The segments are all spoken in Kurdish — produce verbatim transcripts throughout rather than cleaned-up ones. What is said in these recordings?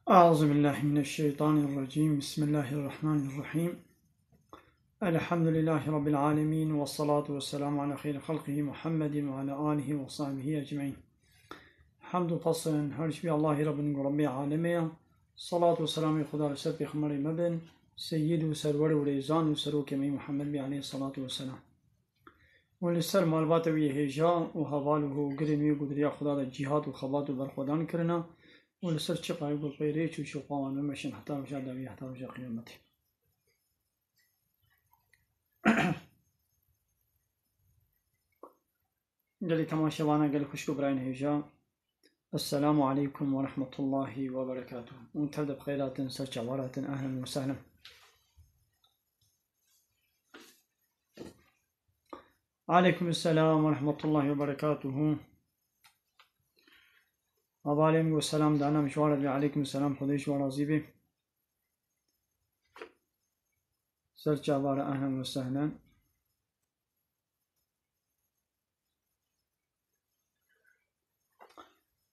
أعوذ بالله من الشيطان الرجيم. بسم الله الرحمن الرحيم. الحمد لله رب العالمين، والصلاة والسلام على خير خلقه محمد وعلى آله وصحبه أجمعين. Hemd û pesn her ji vî Allahî re bin ku Rebbê alemê ye. Salat û selamê Xuda li ser pêxemberê me bin, seyyid û serwer û rêzan û serokê me yê Muhammed bî aleyhî salatu we selam. Û li ser malbata wî yê hêja û heval û hogirên wî ku di riya Xuda de cîhad û xebat û berxwedan kirine û li ser çiqa wî ku pey rê çû çû xwe wan bimeşin heta roja dawî, heta roja qiyametê. Gelî temaşevana, gelî xwişk û birayên hêja. Esselamu aleykum ve rahmetullahi ve berekatuh. Hûn tev de bi xeyr hatin, ser çavar hatin, ehlen ve sehlen. Aleykum selam ve rahmetullahi ve berekatuhu. Hevalên ku selam dane, min ji wan re dibê aleykum selam, Xwedê ji wan razî be. Ser çavar, ehlen ve sehlen.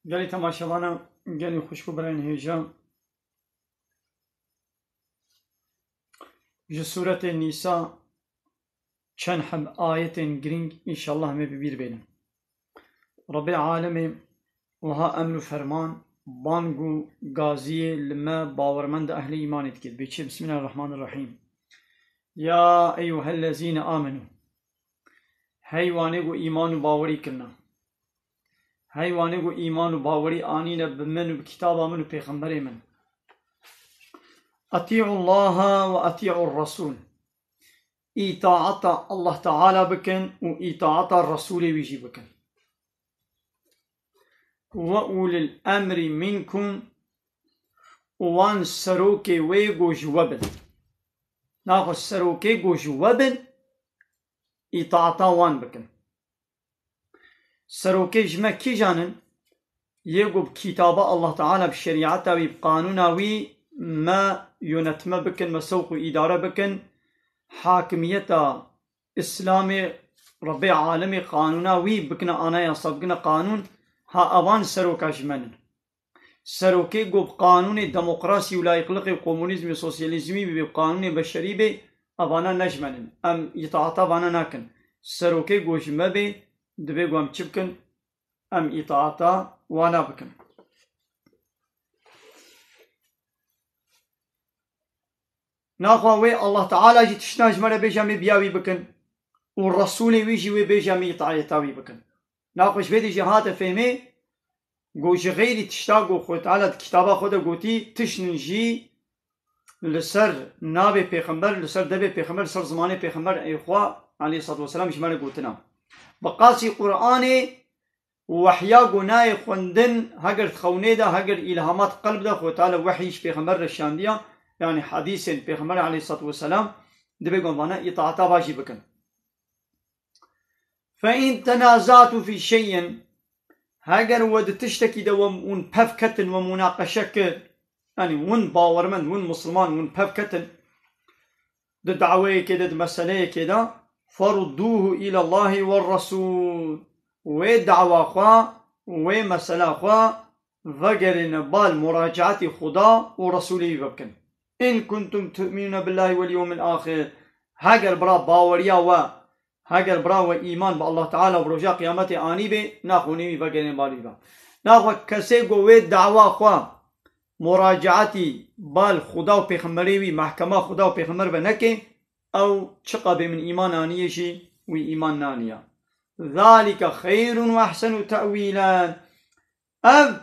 Gelî temaşevana, gelî xwişk û birayên hêja. Ji Sûretê Nîsa çend heb ayetên girîng înşallah em ê bi bîr bênin. Rebbê alemê wiha emr û ferman, bang û gaziyê li me bawermend ehlê îmanê dike. Dibê çi? Bismillahirrahmanirrahîm. Ya eyyuhellezîne amenû. Hey wanê ku îman û bawerî kirine. Hey wanê ku îman û bawerî anîne bi min û bi kitaba min û pêxemberê min. Etî'ullaha ve etî'ur resûl. Îtaata Allah Teala bikin û îtaata Resûlê wî jî bikin. Ve ulil emrî minkum, û wan serokê wê ku ji we bin. Naxwe serokê ku ji we bin, îtaata wan bikin. Serokê ji me kîjan in? Yê ku bi kitaba Allah Teala, bi şerîeta wî, bi qanûna wî me yönetme bikin, me sewq û îdare bikin, hakimiyeta Îslamê, Rebbê alemê qanûna wî bikine anayasa, bikine qanûn, ha evan seroka ji me nin. Serokê ku bi qanûnê demokrasî û layîqliqê û komunîzmê û sosyalîzmî bibê, bi qanûnê beşerî bê, evana ne ji me nin. Em îtaata vana nakin. Serokê ku ji me bê, divê ku em çi bikin? Em îtaata wana bikin. Naxwe wê Allah Teala jî tiştna ji me re bêje em ê biya wî bikin û Resûlê wî jî wê bêje em ê îtaeta wî bikin. Naxwe ji vê de jî hate fêhmê ku ji xeyrî tişta ku Xwedê Teala di kitaba xwe de gotî, tiştin jî li ser navê pêxember, li ser devê pêxember, li ser zimanê pêxember ê xwe aleyhissalatu vesselam ji me re gotina. Bi qasî Qur'anê û wehya ku nayê xwendin, heger di xewnê de, heger îlhamat qelb de, Xwedê Teala wehyî ji pêxember re şandiya, yanî hedîsên pêxember aleyhissalatu vesselam, divê ku em vana îtaata va jî bikin. Fe in tenazatu fî şeyin, heger we di tiştekî de we hûn pev ketin, we munaqeşe kir, yanî hûn bawermend, hûn misilman, hûn pev ketin di daweyekê de, di meseleyekê de, ferudduhu îlallahî we resûl, wê dawa xwe, wê mesela xwe vegerîne bal muracaetî Xuda û Resûlê wî ve bikin. In kuntum tu'minûne billahî wel yewmil axir, heger bira baweriya we, heger bira we îman bi Allah Teala û bi roja qiyametê anîbê, naxwe nê wî vegerîne bal wî ve. Naxwe kesê ku wê dawa xwe muracaetî bal Xuda û pêxemberê wî, mehkema Xuda û pêxember ve neke, ew çiqa bê min îman aniye jî, wî îman naniya. Zalike xeyrun ve ehsenu te'wîlen. Ev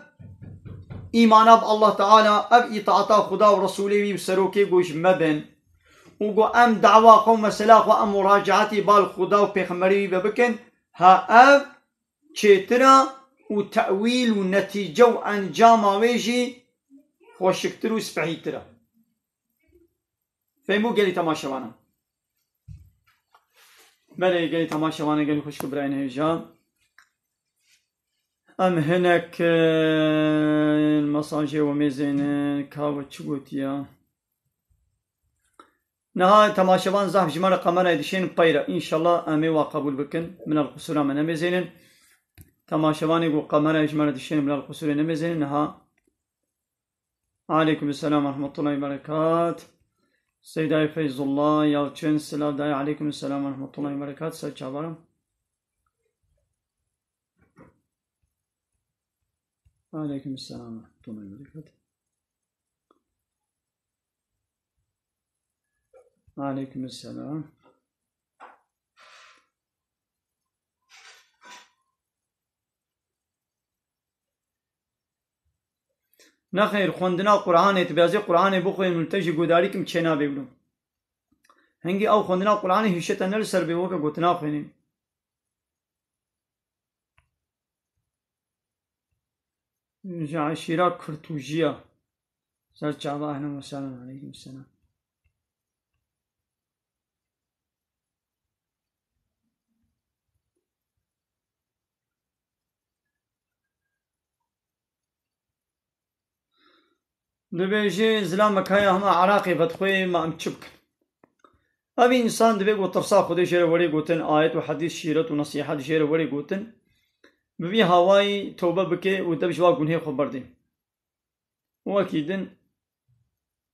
îmana bi Allah Teala, ev îtaata Xuda û Resûlê wî û serokê ku ji me bin û ku em dawa xwe û mesela xwe em muracaetî bal Xuda û pêxemberê wî ve bikin, ha ev çêtir e û tewîl û netîce û encama wê jî xweşiktir û spehîtir e. Fehmo gelî temaşevana. Belê, gelî temaşevana, gelî xwişk û birayên hêja. Em hinek, e, mesajê we mêzêne, ka we çi gotiya? Niha temaşevan zehf ji me re kamerayê dişên peyre. Înşallah em ê wa qebûl bikin. Min el qusûra me nemêzênin. Temaşevanê ku kamerayê ji me re dişên min el qusûrê nemêzênin. Niha Aleyküm selam ve rahmetullahi ve berekat. Seydayê Feyzullah Yalçın, silav dayê. Aleyküm selam ve rahmetullahi ve berekat. Ser çavara. Aleyküm selam ve rahmetullahi ve berekat. Aleyküm selam. Nexêr, xwendina Qur'anê, tu bêzê Qur'anê bixwîn û li te jî guhdarî kim çênabê wilo. Hingî ew xwendina Qur'anê hişê te ne li ser bê, weke ku tu naxwînî. Ji eşîra Kurtûjiya. Ser çava, ehlen ve sehlen, aleyküm selam. Dibêjê zilamekaya hema Iraqê vedixwê, ma em çi bikin? Ev însan divê ku tirsa Xwedê jê re werê gotin, ayet û hedîs, şîret û nesîhet jê re werê gotin, bi vî hawayî tewbe bike û dev ji wa gunhê xwe berdê. Wekî din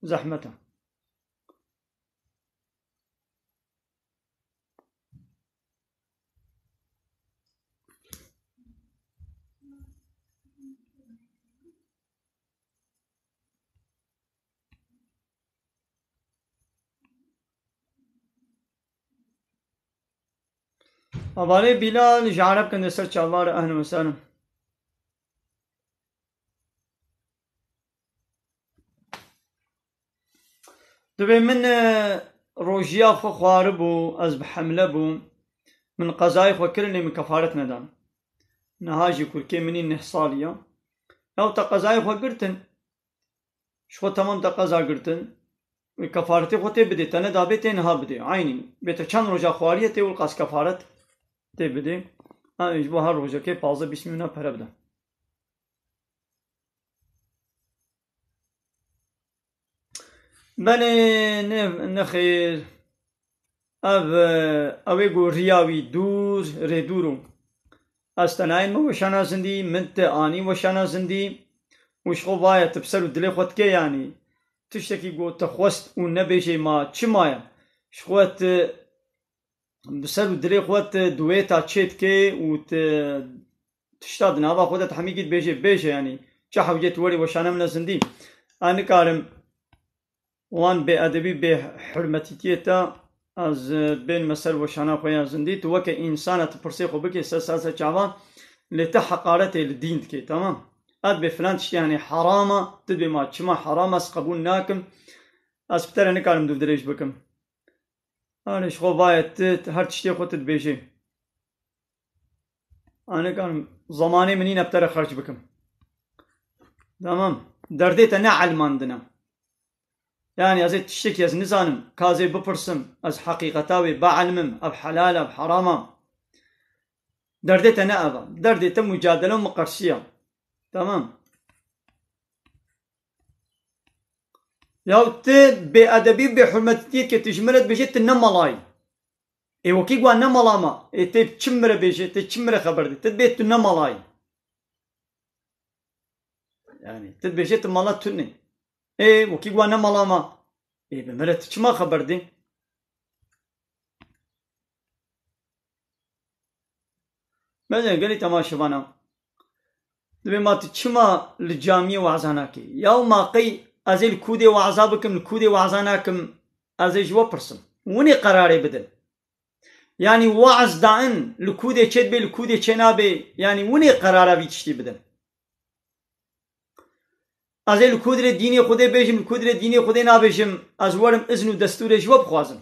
zehmet e. Hevalê Bîlal ji Ereb kin de ser çavare, ehlen ve sehlen. Divê min, e, rojiya xwe xwaribû, ez bi hemle bûm. Min qezayê xwe kirin, lê min kefaret nedan. Niha jî kurkê min î neh salî ya. Ew te qezayê xwe girtin, ji xwe temam te qeza girtin. Wê kefaretê xwe tê bidê, te nedabê tê niha bidê. Eynî. Bê te çend roja xwariye tê wilqas kefaret tê bidê. Ha, ji bo her rojekê pazdeh bîst milyon pere bide. Belê, ne, nexêr. Ev, ew ê ku riya wî dûr, rê dûr o. Ez tenayê min weşana zindî, min te anî weşana zindî û ji xwe vaye tu bi ser û dilê xwe dike, yanî tiştekî ku te xwest û nebêjê ma çima ye? Ji xwe tu bi ser û dilê xwe tu dueta çê dikê û tu tişta di nava xwe de tu hemî gî dibêjê, bêje, yanî çi hewcê tu werî weşane min e zindî. Ez nikarim wan bêedebî, bêhurmetîtiyê te ez, e, bênime ser weşana xwe ya zindî. Tu weke însan e, tu pirsê xwe bikê ser ser ser çavan, lê tu heqaretê li dîn dikê, temam. Ez dibê filan tiştê, yanî heram e, tu dibê ma çima heram e, ez qebûl nakim. Ez bi te re nikarim dûvdirêj bikim. Anê ji xwe vaye tu, tu her tiştê xwe tu dibêjê. Anê karim zemanê min nîne bi te re xerc bikim. Tamam. Derdê te ne elmandin e. Yani ez ê tiştekî ez nizanim, ka ez ê bipirsim, ez heqîqeta wê bielimim, ev helal e, ev heram e. Derdê te ne ev e. Derdê te mucadele û miqersiya. Tamam. Ya tu bêedebî û bêhurmetîtiyê dike, tu ji min re dibêje tu ne mala yî. Ê wekî gwa ne mala me. Ê tê çi min re bêje, tê çi min re xeber de. Tu dibê tu ne mala yî. Yani tu dibêje tu mala tune. Ê wekî gwa ne mala me. Ê bi min re tu çima xeber de? Bence gelî temaşevana. Dibê ma tu çima li camiyê waza nakî? Yaw ma qey ez ê li kûdê waza bikim, li kûdê waza nakim, ez ê ji we pirsim. Winê qerarê bidin. Yanî waz dain, li kûdê çê dibê, li kûdê çê nabê, yanî winê qerara vî tiştî bidin. Ez ê li ku dirê dînê Xwedê bêjim, li ku dirê dînê Xwedê nabêjim, ez werim izn û destûrê ji we bixwazim.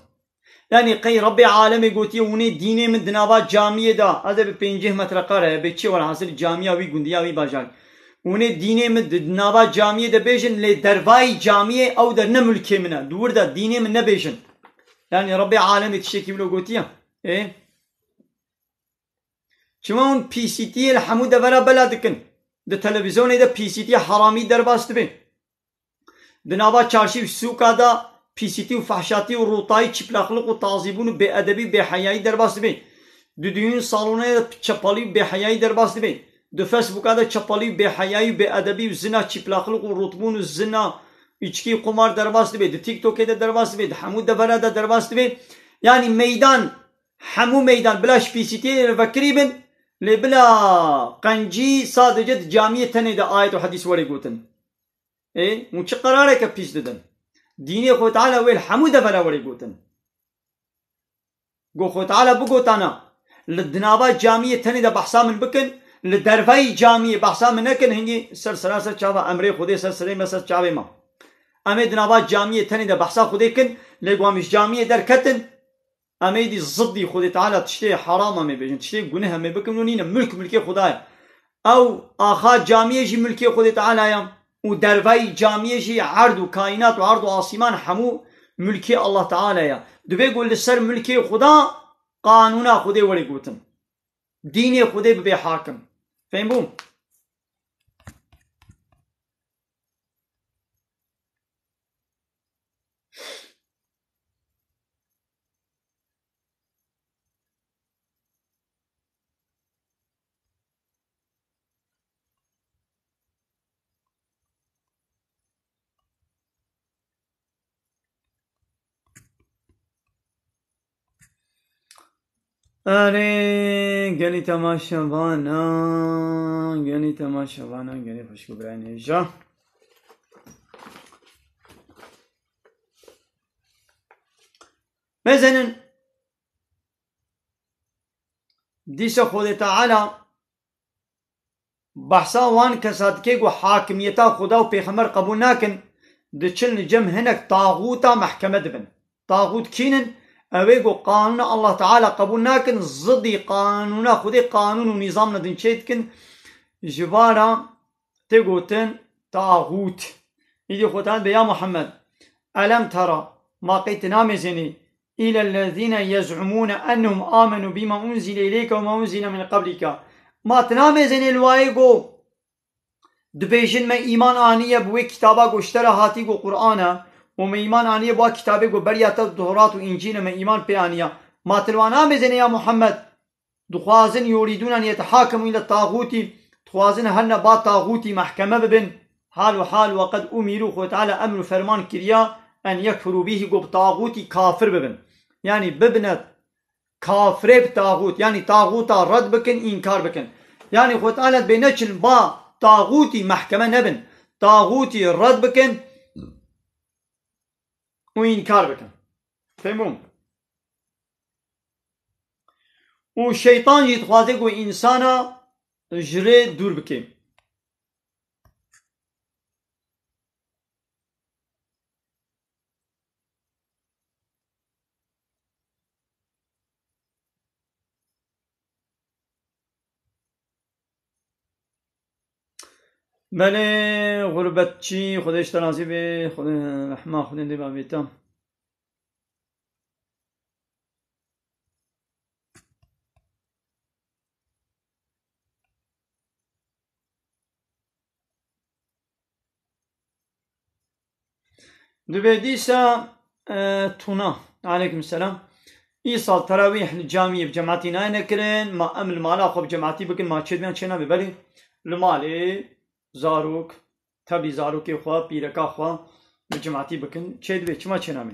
Yanî qey Rebbê alemê gotiye, hûnê dînê min di nava camiyê de, ez ê bi pêncî metre kare hebe, çi welhasil camiya wî gundiya wî bajarî. Hûnê dînê min di nava camiyê de bêjin, lê dervayî camiyê ew der ne mulkê min e. Di wir de dînê min nebêjin. Yanî Rebbê alemê tiştekî wilo gotiye. Ê? Çima hûn P C T'yê li hemû devera bela dikin? Di televîzyonê de P C T heramî derbas dibe. Di nava çarşî û sûka de P C T û fehşatî û rûtayî, çîplaqlik û tazîbûn û bêedebî û bêheyayî derbas dibe. Di duyûn salonê de çepalî û bêheyayî derbas dibe. Di Facebooka de çepalî û bêheyayî û bêedebî û zina, çîplaqlik û rûtbûn û zina, îçkî, qumar derbas dibe, di TikTokê de derbas dibe, di hemû devera de derbas dibe. Yanî meydan, hemû meydan bila şpîsîtiyê vekirî bin, lê bila qencî sadece di camiyê tenê de ayet û hedîs were gotin. Ê, hûn çi qerareke pîs didin? Dînê Xwedê Teala wê li hemû devera were gotin. Go Xwedê Teala bigotana, li dinava camiyê tenê de behsa min bikin, li derveyî camiyê behsa min nekin, hingî ser sera ser çava emrê Xwedê ser serê me ser çavê me. Em ê dinava camiyê tenê de behsa Xwedê kin, lê go em ji camiyê derketin, em ê dî ziddî Xwedê Teala tiştê heram em ê bêjin, tiştê guneh em ê bikin û nîne, milk milkê Xweda ye. Ew axa camiyê jî milkê Xwedê Teala ya û derveyî camiyê jî erd û kaînat û erd û asîman hemû milkê Allah Teala ya. Divê ku li ser milkê Xweda qanûna Xwedê were gotin. Dînê Xwedê bibe hakim. Fêm bû? Erê, gelî temaşevana, gelî temaşevana, gelî xwişk û birayên hêja. Mezenin, dîsa Xwedê Teala behsa wan kesa dike ku hakimiyeta Xuda û Pêxember qebûl nakin, diçin li cem hinek taxûta mehkeme dibin. Taxût kî nin? Ew ê ku qanûna Allah Teala qebûl nakin, zidî qanûna Xwedê qanûn û nîzam li din çê dikin. Ji vara tê gotin taxût. Îdî Xwedê Teala be ya Muhammed, elem tera, ma qey tu namêzênî, îlellezîne yez'umûne ennehum amenû bîma unzîle îleyke we ma unzîle min qeblîke. Ma tu namêzênê li wayê ku dibêjin me îman aniye bi wê kitaba ku ji te re hatî ku Qur'an e û me îman aniye bi wa kitabê ku beriya te Tewrat û Încîl e me îman pê aniye. Ma tu li wan namêzênê ya Muhammed? Dixwazin yurîdûn en yetehakemû île taxûtî, dixwazin herine ba taxûtî mehkeme bibin. Hal û hal we qed umîrû Xwedê Teala emr û ferman kiriya en yekfurû bîhî, ku bi taxûtî kafir bibin. Yanî bibine kafirê bi taxût, yanî taxûta red bikin, înkar bikin. Yanî Xwedê Teala dibê neçin ba taxûtî mehkeme nebin. Taxûtî red bikin û înkar bikin. Fehmûm? Û şeytan jî dixwaze ku însana ji rê dûr bike. Belê, xurbetçî, Xwedê ji te razî be, Xwedê, rehma Xwedê dê bavê te. Dibê dîsa, e, tuna. Aleyküm selam. Îsal terawîh li camiyê bi cematî nayne kirin. Ma em li mala xwe bi cematî bikin, ma çêdiyan çênabe? Belê. Li malê zarok, tevlî zarokê xwe, pîreka xwe bi cematî bikin. Çêdibe, çima çênabe?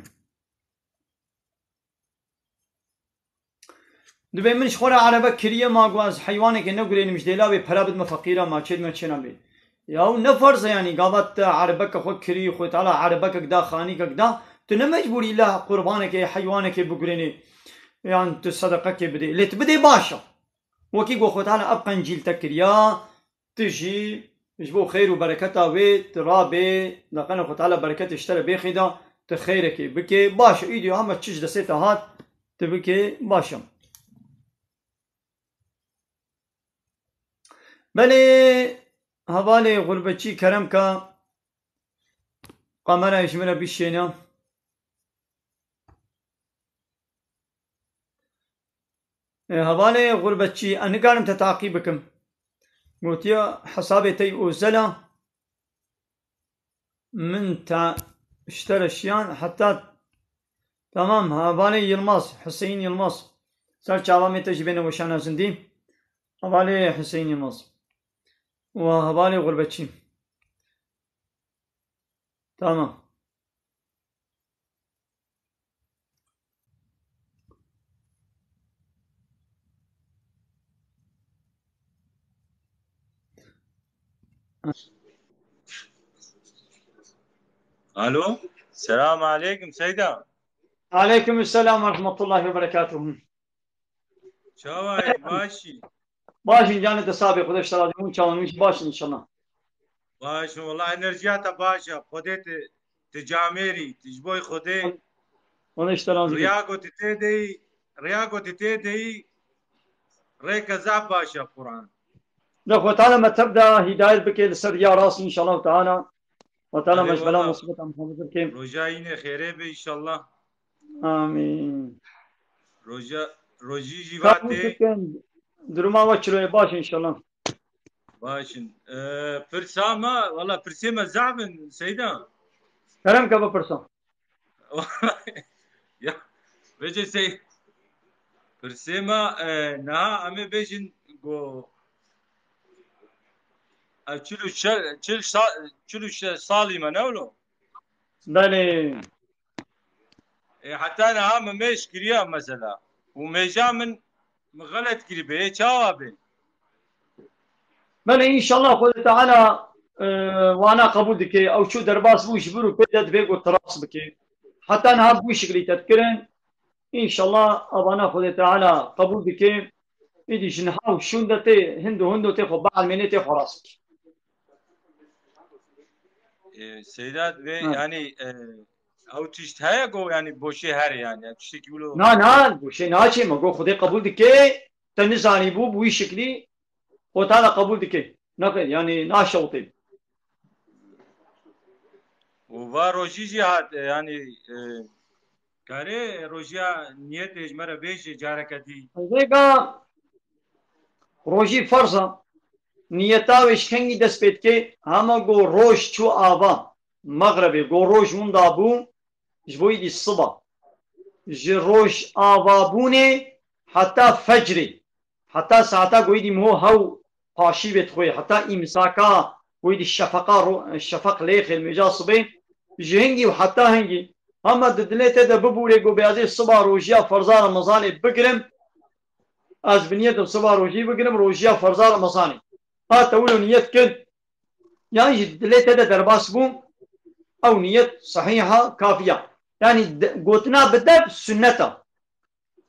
Dibê min ji xwe re erebek kiriye, ma got ez heywanekê negurênim, ji dêla wê pere bidime feqîra, ma çêdime çênabe? Yaw ne ferz e yanî, gava te erebeke xwe kirî, Xwedê Teala erebekek da, xanîkek da, tu ne mecbûr î îlla qurbanekê, heywanekê bigurênî, yan tu sedeqekê bidê. Lê tu bidê baş e. Wekî got Xwedê Teala ev qencî li te kiriya, tu jî ji bo xêr û bereketa wê tu rabê, deqene Xwedê Teala bereketê ji te re bêxê da, tu xêrekê bikê. Baş e, îdî hema çi ji destê te hat, tu bikê, baş e. Belê, hevalê xurbetçî kerem ka, kamerayê ji min re bişêne. E, hevalê xurbetçî, ez nikarim te taqî bikim. Gotiya hesabê te yî ozel a. Min te ji te re şiyan heta, tamam, hevalê Yilmaz, Huseyîn Yilmaz. Ser çava me te jî bêne weşana zindî. Hevalê Huseyîn Yilmaz. Û hevalê xurbetçî. Tamam. Alo. Selam aleyküm Seyda. Aleyküm selam ve rahmetullahi ve berekatuhu. Çawa yî, baş î? Baş î, canê te sax be, Xwedê ji te razî, hûn çawa, hûn jî baş in înşallah. Baş in, wela enerjiya te baş e, Xwedê te, te camêrî, te ji bo Xwedê. Xwedê ji te razî be. Riya ku te tê de yî, riya ku te tê de yî, rêke zaf baş e Quran. De Xwedê Teala me tev de hîdayet bike li ser riya rast înşallah Teala. Xwedê Teala me ji bela musibeta muhafaza bike. Roja yîne xêrê be înşallah. Amîn. Roja, rojî jî vatê. Duruma we çilo ye, baş inşallah. Baş in. Ee, pirsa me, wela pirsê me zaf in, Seyda. Kerem ke bipirsa. Ya, vêce sey, pirsê me, e, niha em ê bêjin ku ev çil û şe-, çil sa-, çil û şeş salî me, ne wilo? Belê. E, heta niha min mêj kiriya mesela. Û mêja min, min xelet kirî bê, çawa bê? Belê, înşallah Xwedê Teala, e, wana qebûl dike. Ew çû derbas bû ji vir û pê de divê ku tu rast bike. Heta niha bi wî şiklî te dikirin. Înşallah evana Xwedê Teala qebûl dike. Îdî ji niha û şûnde tê, hindo hindo tê xwe bielmênê, tê xwe rast bike. E, Seyda, vê, ha, yanî, e, ew tişt heye ku, yanî, boşê here, yanî, ev tiştekî wilo. Na, na, boşê naçê, me got Xwedê qebûl dike, te nizanîbû, bi wî şiklî, Xwedê Teala qebûl dike. Nexêr, yanî, naşewitê. Û va rojî jî hat, e, yanî, e, karê rojiya niyetê ji me re bêje careke dî. Vêga rojî ferz e. Niyeta wê ji kengî dest pê dike? Hema ku roj çû ava, mexrebê, ku roj winda bû, ji bo îdî siba. Ji rojavabûnê heta fecrê, heta saeta ku îdî miho hew paşîvê dixwê, heta îmsaka ku îdî şefeqa ro-, şefeq lêxê, li mêja sibê, ji hingî û heta hingî, hema di dilê te de bibûrê ku bê ez ê siba rojiya ferza Remezanê bigirim, ez bi niyetim siba rojî bigirim, rojiya ferza Remezanê. Ha te wilo niyet kir, yan jî dilê te de derbas bû, ew niyet sehîh e, kafî ye. Yanî de-, gotina bi dev sunnet e.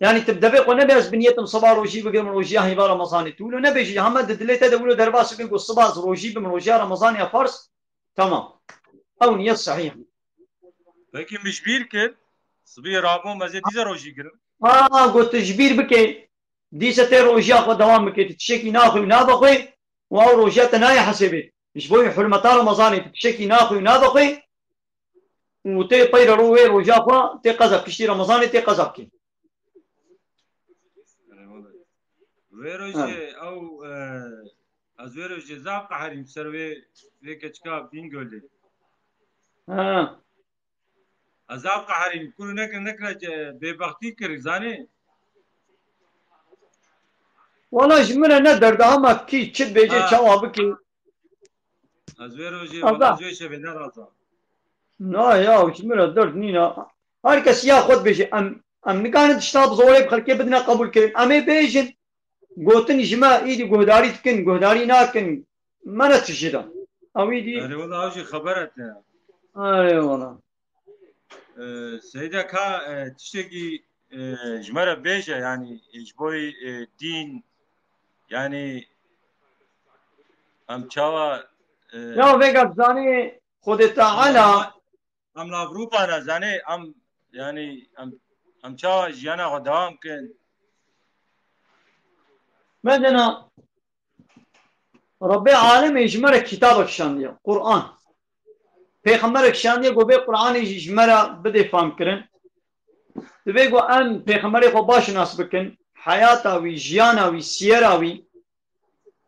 Yanî tu bi devê xwe nebê ez bi niyetim siba rojî bigirim, rojiya heyva Remezanê. Tu wilo nebêjî, hema di dilê te de wilo derbas bike ku siba ez rojî bim, rojiya Remezanê ya farz, tamam. Ew niyet sehîh e. Pekî min ji bîr kir, sibê rabûm ez ê dîsa rojî girim. Ha, got tu ji bîr bike, dîsa tê rojiya xwe dewam bike, tu tiştekî naxwî û nabixwî û ew rojiya te nayê hesêbê. Ji bo hurmeta Remezanê tu tiştekî naxwî û nabixwî û tê peyre ro wê rojiya xwe tê qeza, piştî Remezanê tê qeza bikî. Vê rojê ew, e, ez vê rojê zaf qeherîm ser wê, vê keçika Bîngolê. Ha. Ez zaf qeherîm, kuro nekir, nekira bêbextî kir, zanî? Wala ji min re ne derd e, hema kî çi dibêje, ha, çawa bikî. Ez wê rojê, wala ez wê şevê ne razam. Na ya, ji min re derd nîne. Her kes ya xwe dibêje, em, em nikarin tişta bi zorê bi xelkê bidine qebûlkirin. Em ê bêjin, gotin ji me îdî guhdarî dikin, guhdarî nakin. Me ne tijî de. Ew îdî. Erê, wela ew jî xebera te. Erê, wela. E, Seyda ka, e, tiştekî, e, ji me re bêje, yanî, e, ji bo, e, dîn, yanî, em çawa, e, ya vêga zanî Xwedê Teala. Em li Ewropa ne, zanî, em, yanî, em, em çawa jiyana xwe dewam kin? Medena, Rebbê alemê ji me re kitabek şandiye, Quran. Pêxemberek şandiye ku vê Quranê jî ji me re bidê famkirin. Divê ku em Pêxemberê xwe baş nas bikin, heyata wî, jiyana wî, siyera wî,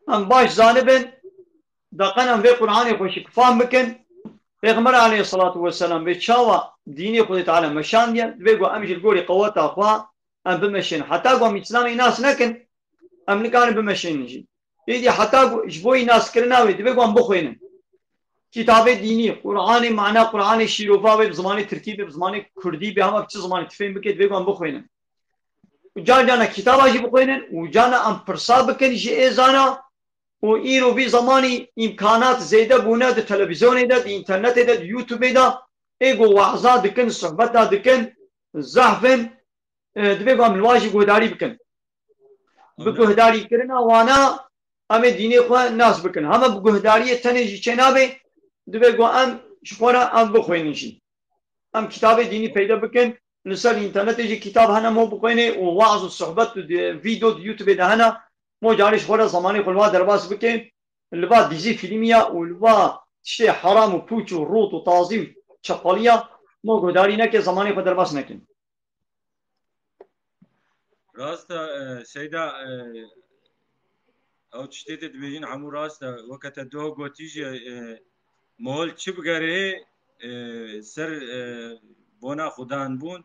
em baş zanibin, deqen em vê Quranê xwe şik fam bikin. Pêxember aleyhissalatu vesselam vê çawa dînê Xwedê Teala me şandiye, divê ku em ji li gorî qeweta xwe em bimeşên. Heta ku em Îslamê nas nekin, em nikarin bimeşên jî. Êdî heta ku ji bo naskirina wê divê ku em bixwînin. Kitabê dînî, Qur'anê, mana Qur'anê şîrova wê bi zimanê tirkî be, bi zimanê kurdî be, hema bi çi zimanê tu fêm bike, divê ku em bixwînin. Û car carna kitaba jî bixwînin û carna em pirsa bikin ji êzana û îro vî zemanî îmkanat zêde bûne di televîzyonê de, di înternetê de, di YouTubeê de, ê ku weza dikin, sohbeta dikin, zehf in, e, divê ku em li wan jî guhdarî bikin. Bi guhdarîkirina wana em ê dînê xwe nas bikin. Hema bi guhdariyê tenê jî çênabe, divê ku em ji xwe re em bixwînin jî. Em kitabê dînî peyda bikin, li ser înternetê jî kitab hene, mo bixwînê û waz û sohbet û di-, vîdeo di YouTubeê de hene, mo carê ji xwe re zemanê xwe li va derbas bikin, li va dîzî fîlmî ya û li va tiştê heram û pûç û rût û tazî û çepalî ya, mo guhdarî neke, zemanê xwe derbas nekin. Rast e, e, Seyda, e, ew tiştê tê dibêjin hemû rast e. Weke te doh gotî jî, e, mol çi bigerê, e, ser, e, bona xudan bûn,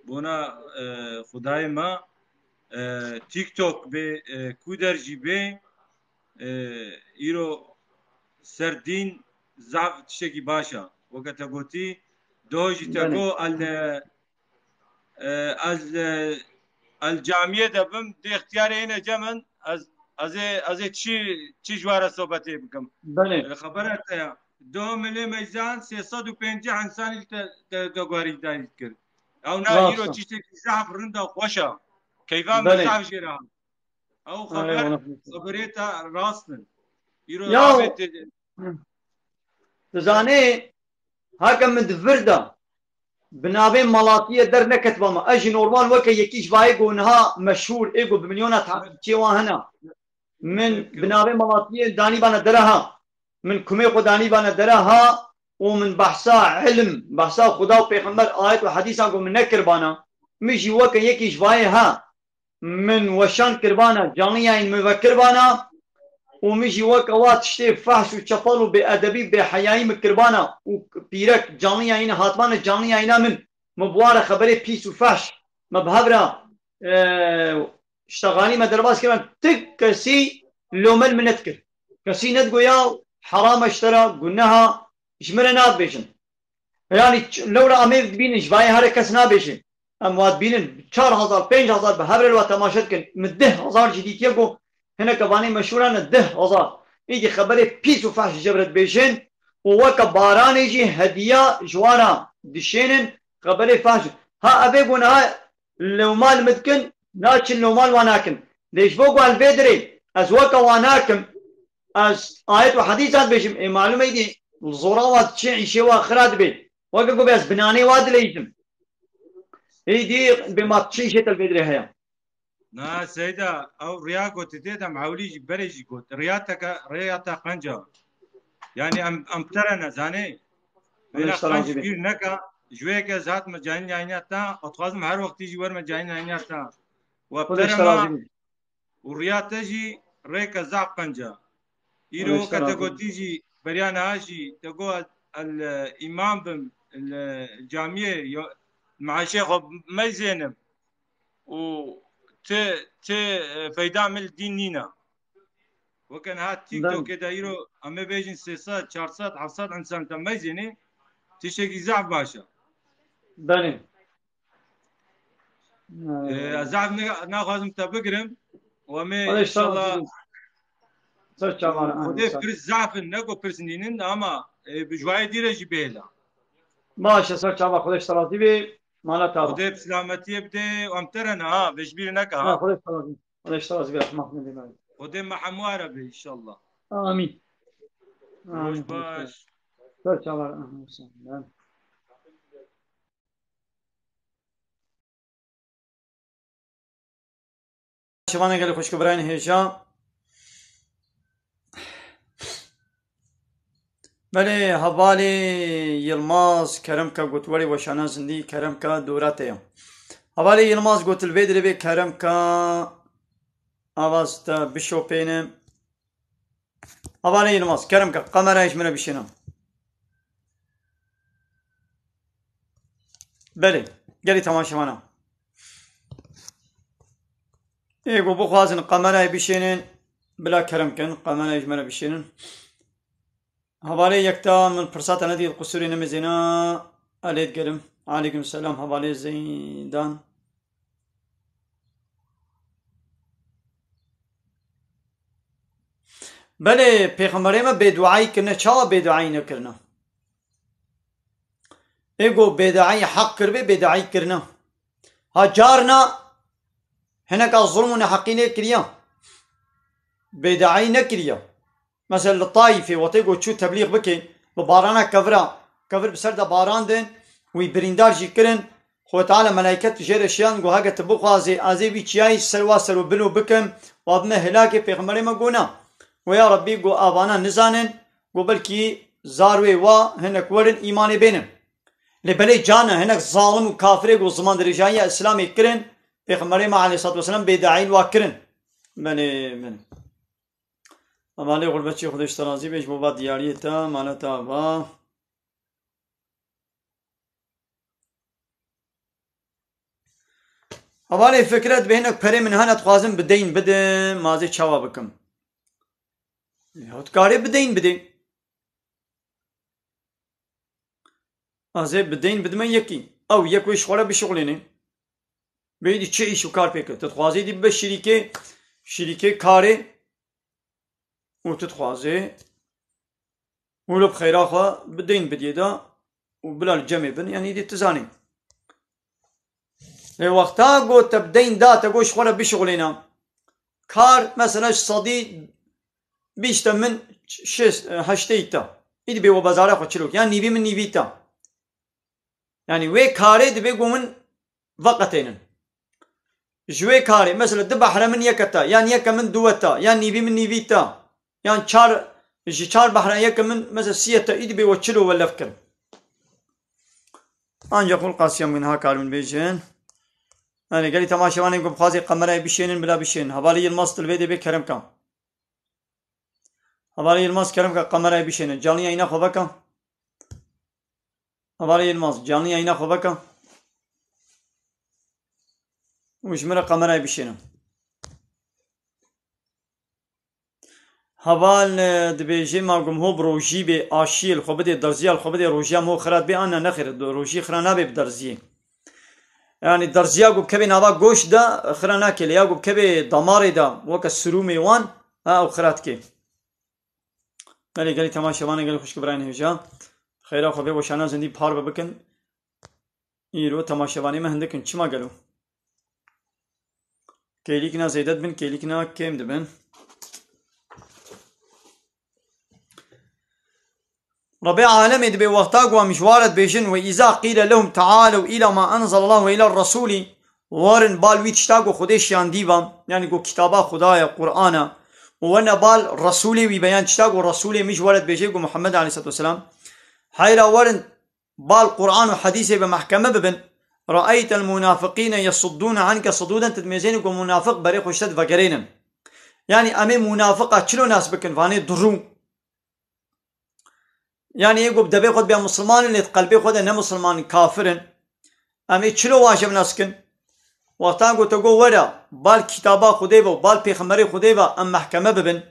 bona, e, xudayê me, e, TikTok bê, e, ku der jî bê, e, îro ser dîn zaf tiştekî baş e. Weke te gotî, doh jî te Belê. got, el, e, E, ez, e, ez camiyê de bim, dê ixtiyarê hêne cem in, ez, ez ê, ez ê çi, çi ji we re sohbetê bikim. Belê. E, xebera te ya. Doh milê meyzan sê sed û pêncî insanî te, te, te guherîndarî dikir. Ew na Rast îro e. tiştekî zehf rind e, xweş e. Keyfa min Belê. zehf jê re hat. Ew Erê, xeber, wala xweş. xeberê te rast in. Îro Ya. avê tê. Dizanê, heke min di vir de bi navê Malatiyê derneketiba me. Ez jî normal weke yekî ji vayê ku niha meşhûr ê ku bi milyona takipçiyê wan hene. Min bi navê Malatiyê danîbana dereha. Min kumê xwe danîbana dereha û min behsa ilm, behsa Xuda û Pêxember, ayet û hedîsan ku min nekiribana. Min jî weke yekî ji vayê ha. Min weşan kiribana, canliyayîn min vekiribana û min jî weke wa tiştê fehş û çepal û bêedebî, bêheyayî min kiribana û pîrek canliyayîn hatibana canliyayîna min. Min bi wa re xeberê pîs û fehş me bi hev re, e, ştexalî me derbas kirin. Ti kesî lome li min nedikir. Kesî nedigoya heram e ji te re, guneha, ji min re nadibêjin. Yanî ç-, lewra em ê dibînin, ji vayê here kes nabêje. Em wa dibînin, çar hezar, pênc hezar bi hev re li wa temaşe dikin. Min deh hezar jî dîtiye ku hineke vanê meşhûran e, deh hezar. Îdî xeberê pîs û fehş ji cevre dibêjin û weke baranê jî hediya ji wan re dişênin, xeberê fehş. Ha, ev ê ku niha lewma li min dikin, naçin lewma li wan nakin. Lê ji bo ku ez li vê dirê, ez weke wan nakim, ez ayet û hedîsan dibêjim, ê malûm e îdî li zora wa diçe îşê wa xira dibe. Weke ku ez binanê wa dileyîzim. Êdî bê ma diçe îşê te li vê dirê heye. Na Seyda, ew riya gotî tê de em hewlî jî berê jî got. Riya te ke, riya te qenca. Yanî em, em bi te re ne, zanê? Wêna Xwedê ji te razî qenc be. Bîr neke, ji wê yekê ez hatime canî yayîna te, ez dixwazim her wextî jî werme canî yayîna te. We bi Xwedê te ji re te ma razî be. Û riya te jî rêke zaf qenc e. Îro Xwedê ji te weke te razî be. Gotî jî, beriya niha jî, te got ez, el, îmam bim, el, camiyê, yo, meeşê xwe meyzênim. Û ti, ti, e, feyda min li dîn nîne. Weke niha Belê. TikTokê de îro em ê bêjin sê sed, çar sed, heft sed însan te meyzênê, tiştekî zehf baş e. Belê. E, ez zehf ne-, naxwazim te bigirim. Û em ê Xwedê ji te înşallah razî be. Ser çavan, Xwedê ahmet, sağ ol. Pirs zehf in, ne ku pirs nînin, ama, e, bi ji wayê dîre jî bêhêla. Baş e, ser çavan, Xwedê ji te razî be. Mala te ava. Xwedê bi selametiyê bide, em te re ne ha, vê ji bîr neke ha. Ha, Xwedê ji te razî be. Xwedê ji te razî be, rehma Xwedê be. Xwedê me hemû re be înşallah. Amîn. Roj Amîn. Baş. Ser çavan, ahmet, sağ ol. Şivanê gelê xwişk û birayên hêja. Belê, hevalê Yilmaz kerem ke got, werê weşana zindî kerem ke dora te ya. Hevalê Yilmaz got, li vê dirê bê kerem ke avaz te bişopêne. Hevalê Yilmaz, kerem ke, kamerayê ji min re bişêne. Belê, gelî temaşevana. Ê ku bixwazin kamerayê bişênin, bila kerem kin, kamerayê ji min re bişênin. Hevalê yekta min pirsa te nedît, qusurê nemêzêna, elê digerim. Aleykum selam, hevalê Zeydan. Belê, pêxemberê me bêduayî kirine, çawa bêduayî nekirine? Ê ku bêduayî heq kiribê, bêduayî kirine. Ha carna hineka zulm û neheqî lê kiriye. Bêduayî nekiriye. Mesela li Taîfê wextê ku çû teblîx bike, bi barana kevira, kevir bi ser de barandin, wî birîndar jî kirin, Xwedê Teala melaiket jê re şiyan, got, heke tu bixwazê, ez ê vî çiyayî ser wa ser û bin û bikim, wa bime hilakê, pêxemberê me got, na. Got, ya Rebbî, got, avana nizanin, got, belkî zarwê wa hinek werin, îmanê bênin. Lê belê carna hinek zalim û kafirê, got, ziman dirêjayiya Îslamê kirin, pêxemberê me aleyhissalatu vesselam bêduayî li wa kirin. Belê, belê. Hevalê Xurbeçî, Xwedê ji te razî be, ji bo va diyariyê te, mala te ava. Hevalê Fikret, bi hinek perê min hene, dixwazim bi deyn bidim, ma ez ê çawa bikim? Ya, tu karê bi deyn bidê. Ez ê bi deyn bidime yekî. Ew yek wê ji xwe re bişuxulîne. Bê dî çi îş û kar pê kir? Tu dixwazî dî bibe şirîkê, şirîkê karê û tu dixwazê wilo bi xeyra xwe bi deyn bidiyê de û bila li cemê bin, yanî dî tu zanî. Lê wexta got te bi deyn da, te got ji xwe re bişuxulîne. Kar, mesela ji sedî bîst te min şêst, heştê te. Îdî bê we bezara xwe çilok. Yan nîvî min nîvî te. Yanî wê karê dibê ku min veqetênin. Ji wê karê, mesela du behre min yeke te, yan yeke min duwe te, yan nîvî min nîvî te, yan çar, ji çar behre yeke min, mesela siyê te, îdî bê we çilo we lev kirin. Ancak hûn qasiya min ha karin bêjin. Yanî gelî temaşevanên ku bixwazê kamerayê bişênin, bila bişênin. Hevalê Yilmaz, tu li vê dê bê kerem ka. Hevalê Yilmaz, kerem ka kamerayê bişênin. Canlı yayına xwe veke. Hevalê Yilmaz, canlı yayına xwe veke. Û ji min re kamerayê bişênin. Heval, e, dibêje, ma gum ho bi rojî bê, aşiyê li xwe bidê, derziya li xwe bidê, rojiya min ho xirat bê, an ne, nexêr, rojî xira nabe bi derziyê. Yanî derziya ku bikevê nava goş de, xira nake, lê ya ku bikevê damarê de, weke sirûmê wan, ha, ew xira dike. Gelê, gelê temaşevanê, gelê xwişk birayên hêja. Xeyra xwe vê weşana zindî parve bikin. Îro temaşevanê me hindik in. Çima gelo? Kêlîkna zêde dibin, kêlîkna kêm dibin. Rebê alemê dibê wexta ku em ji wa re dibêjin, "Ve îza qîle lehum tealew îla ma enzelallahu ve îla resûlî", werin bal wî tişta ku Xwedê şiyandî va, yanî ku kitaba Xwedaya, Qur'ana, û wene bal Resûlê wî be, yan tişta ku Resûlê min ji we re dibêje ku Muhammed aleyhisselatu vesselam, heyra werin bal Qur'an û hedîsê bi mehkeme bibin, "Re'eytel munafiqîne yesuddûne anke sudûden", tu dimêzênî ku munafiq berê xwe ji te divegerênin. Yanî em ê munafiqa çilo nas bikin, vanê durû. Yanî ê ku bi devê xwe dibe misilman in, lê di qelbê xwe de ne misilman in, kafir in. Em ê çilo wajev nas kin? Wextan ku te got were, bal kitaba Xwedê ve û bal pêxemberê Xwedê ve em mehkeme bibin.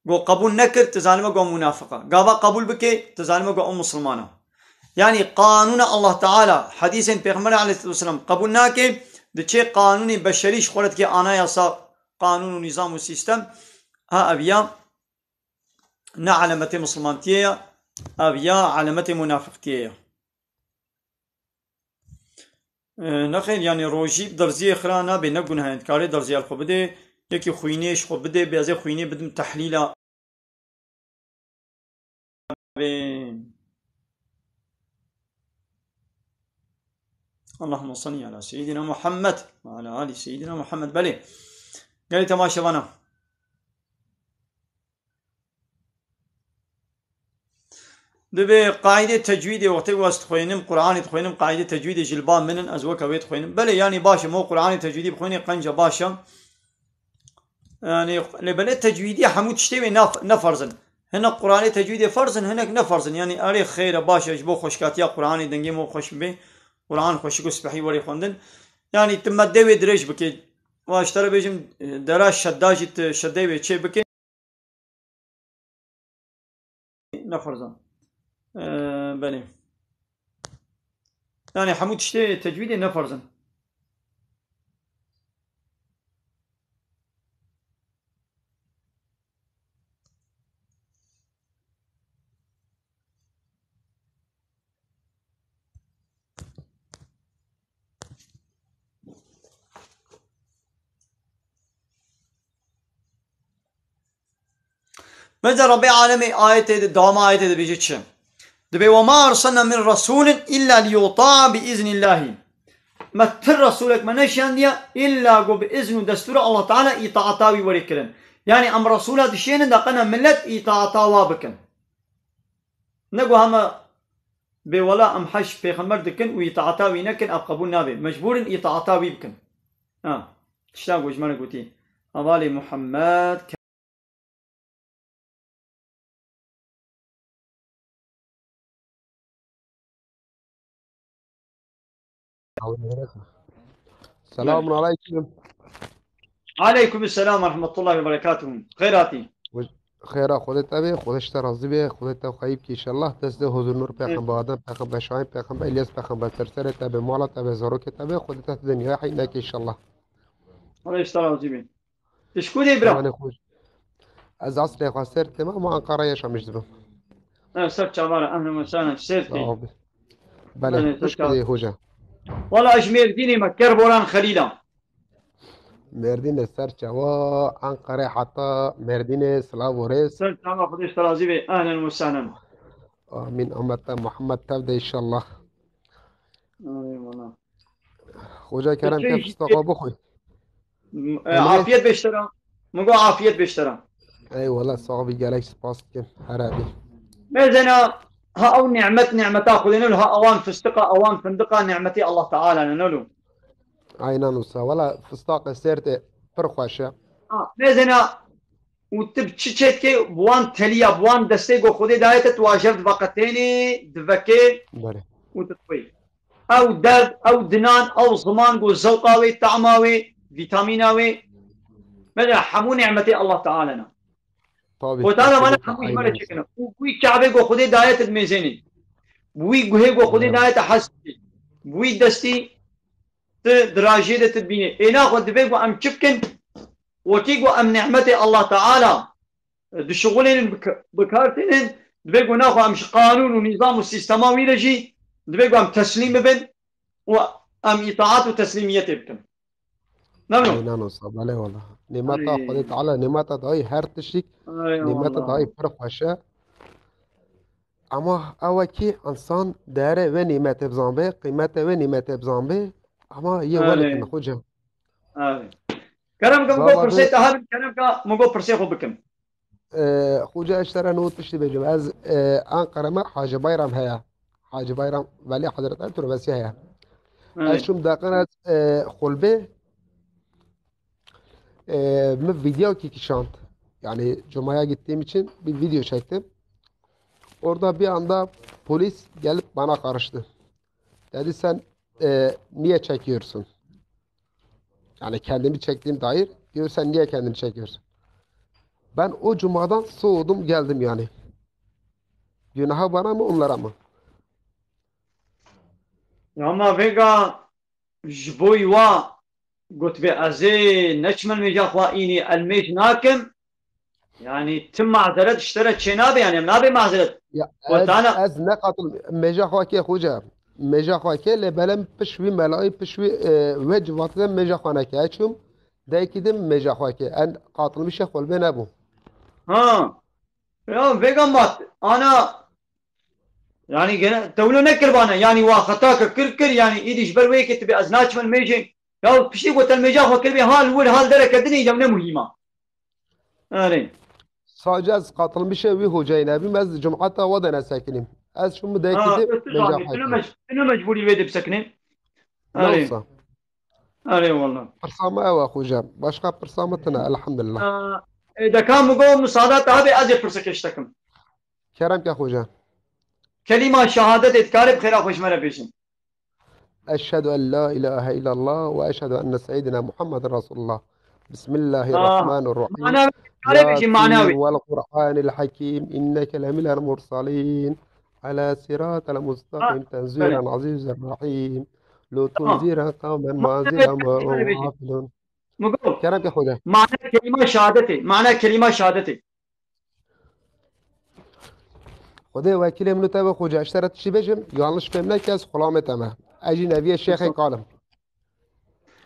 Got qebûl nekir, tu zanîme got munafiq e. Gava qebûl bike, tu zanîme got ew misilman e. Yanî qanûna Allah Teala, hedîsên Pêxemberê aleyhisselatu vesselam qebûl nake, diçê qanûnê beşerî ji xwe re dike anayasa, qanûn û nîzam û sîstem. Ha ev ya ne elemetê misilmantiyê ye, ev ya elemetê munafiqtiyê ye. E, nexêr, yanî rojî bi derziyê xira nabe, ne gunah e, dikarê derziya li xwe bidê, yekî xwînê ji xwe bidê, bê ez ê xwînê bidim tehlîla. Amin. Allahümme salli ala seyyidina Muhammed ve ala ali seyyidina Muhammed. Belê. Gelê temaşevana. Dibê qaîdê tecwîdê wextê ku ez dixwînim, Qur'anê dixwînim, qaîdê tecwîdê ji li ba min in, ez weke wê dixwînim. Belê, yanî baş e, mo Qur'anê tecwîdî bixwînê qenca baş e. Yanî, lê belê tecwîdî hemû tiştê wê ne, ne ferz in. Hinek Qur'anê tecwîdê ferz in, hinek ne ferz in. Yanî, erê xêr e, baş e, ji bo xweşkatiya Qur'anê dengê mo xweş bibe, Qur'an xweşik û spehî werê xwendin. Yanî, tu meddê wê dirêj bike. Wa ji te re bêjim, dera şedda jî tu şedê wê çê bike. ne ferz in. E, belê. Yani hemû tiştê tecwîdê ne ferz in. Mesela Rabbê Alemê ayetê de, dama ayetê de dibêje çi? Dibê, "Ve ma erselna min resulin illa liyuta'a bi iznillahî." Me ti resulek me neşandiye illa ku bi izn û destûra Allah Teala îtaata wî were kirin. Yani em resûla dişênin de qena millet îtaata wa bikin. Ne ku heme bê wela em heş pêxember dikin û îtaata wî nekin, ev qebûl nabe. Mecbûr in îtaata wî bikin. Ha, tişta ku ji me re gotî. Hevalê Muhammed. Selamun aleyküm. Aleyküm selam ve rahmetullahi ve berekatuhu. Xêr hatî. Xêra Xwedê te bê, Xwedê ji te razî bê, Xwedê te xweyî bike înşallah. Dest dê huzur nur pêxember Adem pêxember Şahin pêxember Îlyas pêxember ser serê te bê, mala te bê, zarokê te bê, Xwedê te dinyaya heyî neke înşallah. Xwedê ji te razî bê. Tu ji ku dê bira? Hevalê xwe. Ez aslê xwe Sêrtê me ama Anqara yaşamış dibim. Ha, ser çava re, ehlen ve sehlen, Sêrtê. Sağ ol. Belê, belê, tu ji ku dê hoca? Wala ez ji Mêrdînê me, Kerboran Xelîla. Mêrdînê ser çava, Anqarê heta Mêrdînê, silav û rêz. Ser çava, Xwedê ji te razî bê, ehlen ve sehlen. Amîn, Ahmet te, Muhammed tev de înşallah. Eyvallah. Xoca kerem ke fistaka bixwe. E, afiyet beştera. Min got afiyet beştera. Eyvallah, sağ ol, gelek spas dikim. Her hebî. Mezena ha ew nimet nimeta Xwedê ne, ha ewan fistika, ewan findika nimetê Allah Teala ne, ne lo. Aynen usta. Valla fistaqê Sêrtê pir xweş e. Ha, mezena û tu bi çi çêdikê, bi wan teliya, bi wan destê ku Xwedê daye te, tu ajev diveqetênê, divekê Belê. Û tu dixwî. Ew dev, ew dinan, ew ziman ku zewqa wê, tama wê, vîtamîna wê, mesela hemû nimetê Allah Teala ne. Tabii, Xwedê Teala tabii, mala hemû ji me re aynen. Çêkine. Û wî çavê ku Xwedê daye te dimêzênê. Wî guhê ku Xwedê Eyvallah. Daye te hez dikê. Wî destî tu dirajê de tu dibînî. Êna xwe divê ku em çi bikin? Wekî ku em nimetê Allah Teala, e, dişixulênin, bik-, bikar tênin, divê ku naxwe em ji qanûn û nîzam û sîstema wî re jî divê ku em teslîm bibin û em îtaat û teslîmiyetê bikin. Ne wilo? Aynen olsa, belê wala. Nimeta Ay. Xwedê Teala, nimeta dayî her tiştik, Ay, nimeta Allah. Dayî pir xweş e. Ama ew e ki insan değerê vê nîmetê bizanbê, qîmetê vê nîmetê bizanbê, ama yê Erê. Welê kin xocam. Erê. Kerem ke, min got pirsê te hebin, kerem ke, min got pirsê xwe bikim. E, xoca, ez ji te re nû tiştî bêjim. Ez, e, Anqara me Hacı Bayram heye. Hacı Bayram Veli Hazreti Turbesi heye. Erê. Ez çûm deqin ez, e, xulbê, e, min video ki kişand. Yani cumaya gittiğim için bir video çektim. Orada bir anda polis gelip bana karıştı. Dedi, "Sen, e, niye çekiyorsun? Yani kendimi çektiğim dair, diyor, sen niye kendini çekiyorsun?" Ben o cumadan soğudum, geldim yani. Günaha bana mı, onlara mı? Ya ama vêga ji bo wa gotibê, "Ez ê neçim el mêja xwe înî, el mêj nakim." Yani ti mazeret ji te re çênabe, yani em nabe mazeret. Ya, ez, Kotana ez ne qatıl, mêja xwe ke xoca. Mêja xwe ke, lê belem piş wî melayî, piş wî, e, we civatide mêja xwe neke. Çûm, dayikî din mêja xwe ke. En qatılmişê xwe li bê nebû. Ha. Ya vêga mat, ana, yani gene tewlo nekirbane, yani wa xeta ke kir kir, yani îdî ji ber wê ke tu bê ez naçim el mêjê. Ya piştî ku te mêja xwe kiribê hal wir hal dereke dinê, ya ne muhîma. Erê. Sadece ez qatılmişê wî hocayî nebîm, ez cumata wa de nesekinîm. Ez çûm dayikî Ha, din tu mêja zanî, xwe tu ne ke. Mec-, tu ne mecbûrî wê de bisekinî. Ne Erê. Olsa. Erê wala. Pirsa me ew e xoca. Başka pirsa me tine, elhamdulillah. Aa, e, deka min got, misada te hebe ez ê pirseke ji te kim. Kerem ke xoca. Kelîma şehadetê dikarê bi xêra xwe ji me re bêjin. Eşhedü en la ilahe illallah ve eşhedü enne seyyidina Muhammeden Resulullah. بسم الله الرحمن الرحيم. Mana, çare bêjî, mana wê. والقرآن الحكيم إنك لمن المرسلين على صراط مستقيم تنزيل عزيز رحيم لتنذر قوما ما أنزل آباؤهم ولا أبناؤهم غافلون. Min got. Kerem ke Xwedê. Mana kelîma şehadetê. Mana kelîma şehadetê. Xwedê wekîlê min û te be, Xoca, ji te re tiştî bêjim, yanlış fêm neke, ez xulamê te me. Ez jî neviyê Şêxê Kalim.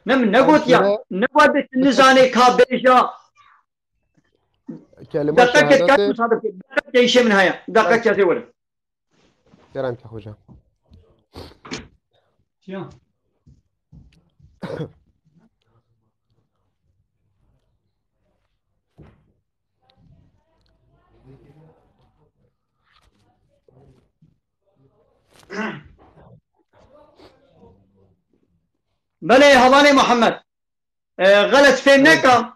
Ne, min negot ya. Ne got de tu nizanê ka bêja. Kelîma şehadetê. Deqekê, deqekê, deqekê îşê min heye. Deqekê ez ê werim. Kerem ke Xoca. Ya. Belê, hevalê Muhammed. E, xelet fêm neka.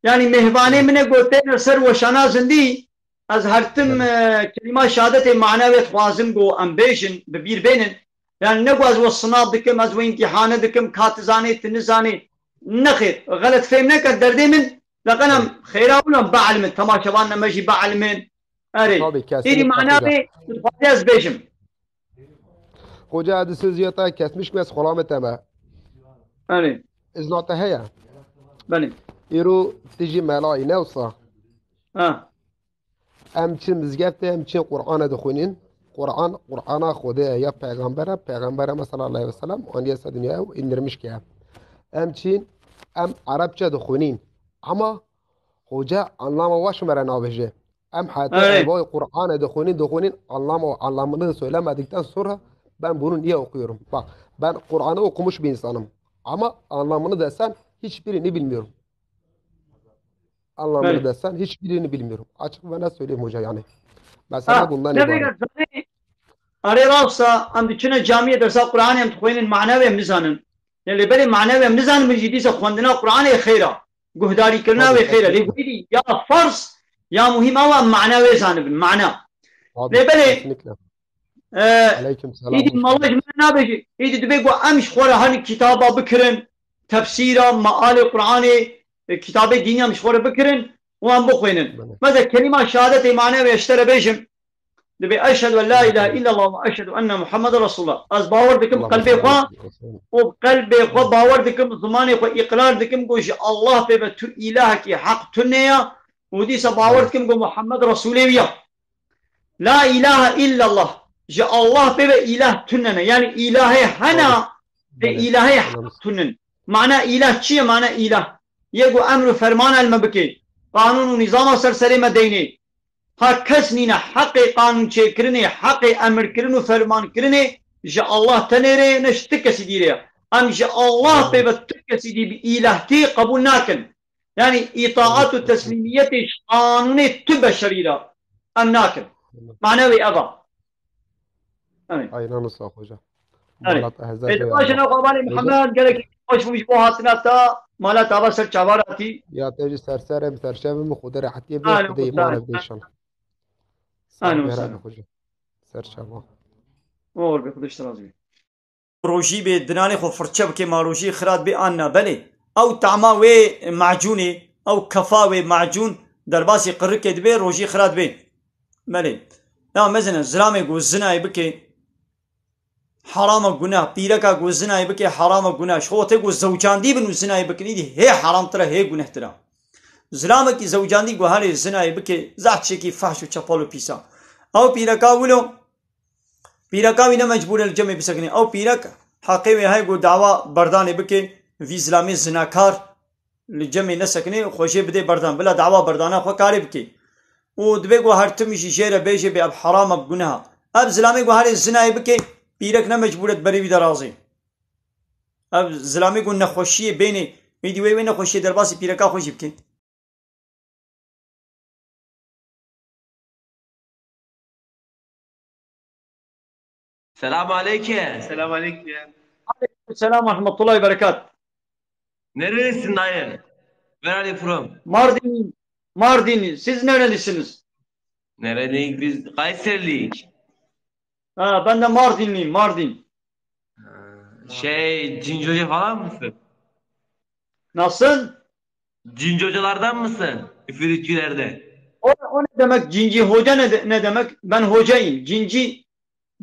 Yani mêhvanê min e, gotê li ser weşana zindî. Ez her tim, e, kelîma şehadetê mana wê dixwazim ku em bêjin, bi bîr bênin. Yani ne ku ez we sinab dikim, ez we îmtîhane dikim, ka tu zanê, tu nizanê. Nexêr, xelet fêm neke derdê min. Leqenem xêra wilo em bielimin, temaşevanê me jî bielimin. Erê. Tabii, kesinlikle. Êdî mana wê dixwazê ez bêjim. Xoca, ez di sêziya te kesmiş me, ez xulamê te me. Erê. Izna te heye? Belê. Îro tu jî melayî, ne wisa? Ha. Em çin mizgeftê, em çin Qur'ane dixwînin. Qur'an, Qur'ana Xwedê ye, ya pêxembere, pêxembere me sallallahu aleyhi ve sellem anîye ser dinyaya û indirmiş kiye. Em çin, em Erebçe dixwînin. Ama Xoca anlama wa ji me re nabêje. Em heta Evet. Evayê Kur'an'ı dixwînin, dixwînin, anlam, anlamını söylemedikten sonra ben bunu niye okuyorum? Bak, ben Kur'an'ı okumuş bir insanım. Ama anlamını desem hiçbirini bilmiyorum. Anlamını Evet. desem hiçbirini bilmiyorum. Açık ve net söyleyeyim hoca yani. Mesela Ha, bundan ne ibaret. Bêga zanî, erê rast e, em diçine camiyê dersa Qur'anê em dixwînin, mana wê em nizanin. Lê belê mana wê em nizanin, min jî dîsa xwendina Qur'anê xêr e. Guhdarîkirina Tabii, wê xêr e. Lê kesinlikle. Wî dî ya ferz, ya muhîm ew e em mana wê zanibin. Mana. Tabii, Lê belê, kesinlikle. e, Aleyküm selam, Îdî hoş mala geldin. Ji min nabêjî. Îdî dibê ku em ji xwe re her kitaba bikirin, tefsîra, mealê Qur'anê, e, kitabê dînî em ji xwe re bikirin û em bixwînin. Belê. Mesela kelîma şehadetê mana wê ji te re bêjim. Dibê eşhedü en la ilahe illallah ve eşhedü enne Muhammeden Resulullah. Ez bawer dikim Allahümme qelbê salli xwe aleyhi ve sellem. û qelbê xwe bawer dikim, zimanê xwe îqrar dikim ku ji Allah pê ve tu îlahekî heq tune ya û dîsa bawer Evet. dikim ku Muhammed Resulê wî ya. La ilahe illallah. Ji Allah pê ve îlah tune ne. Yani îlahê hena Tabii. ve Belê. îlahê Anladım. heq tunin. Mana îlah çi ye? Mana îlah. Yê ku emr û fermana li me bike. Qanûn û nîzama ser serê me deynê. Ha kes nîne heqê qanûnçêkirinê, heqê emirkirin û fermankirinê ji Allah tenê re ne ji ti kesî dî re ye. Em ji Allah Amin. pê ve tu kesî dî bi îlahtî qebûl nakin. Yani îtaat û teslîmiyetê ji qanûnê tu beşerî re em nakin. Amin. Mane wê ev e. Amin. Aynen wisa hoca. Erê. Mala te hezar Ê, rê baş e, Allah. Navxwe, hevalê Hoca. Mihemed, gelekî baş bû ji bo hatina te, mala te ava ser çavan hatî. Ya te jî ser serê, ser çavê min, Xwedê rehetiyê bide, Anê Xwedê Xwedê. îmanê bide înşallah. Anê Sağ ol, Xwedê. Hoca. Ser çava. Oxir be, Xwedê ji te razî be. Rojî bê, dinanê xwe firçe bike, ma rojî xirat bê an na. Belê, ew tama wê macûnê, ew kefa wê macûn derbasî qirikê dibe, rojî xirat bê. Belê. Ya mezine, zilamê ku zinayê bike, Herama gunah. Pîreka ku zinayê bike herama gunah. Ji xwe tê ku zewcandî bin û zinayê bikin, îdî hê heramtir e, hê gunehtir e. Zilamekî zewcandî guherê zinayê bike, zehf tiştekî fehş û çepal û pîs e. Ew pîreka wilo, pîreka wî ne mecbûr e li cemê bisekine. Ew pîrek heqê wê heye ku dawa berdanê bike, vî zilamê zinakar, li cemê nesekinê, xwe jê bidê berdan. Bila dawa berdana xwe karê bikê. Û dibê ku her tim jî jê re bêjê bê ev herama, bi guneha. Ev zilamê ku herê zinayê bikê, pîrek ne mecbûr e di berê wî de razê. Ev zilamê ku nexweşiyê bênê, êdî wê, wê nexweşiyê derbasî pîreka xwe jî bikê. Selam aleyke. Selam aleyke. Aleyküm selam ve rahmetullahi ve berekat. Nerelisin dayı? Where are you from? Mardin, Mardin. Siz nerelisiniz? Nereliyiz? Biz Kayseriliyiz. Ha, ben de Mardinliyim, Mardin. Ha, şey, cinci hoca falan mısın? Nasıl? Cinci hocalardan mısın? Üfürükçülerden. O, o ne demek? Cinci hoca ne, de- ne demek? Ben hocayım. Cinci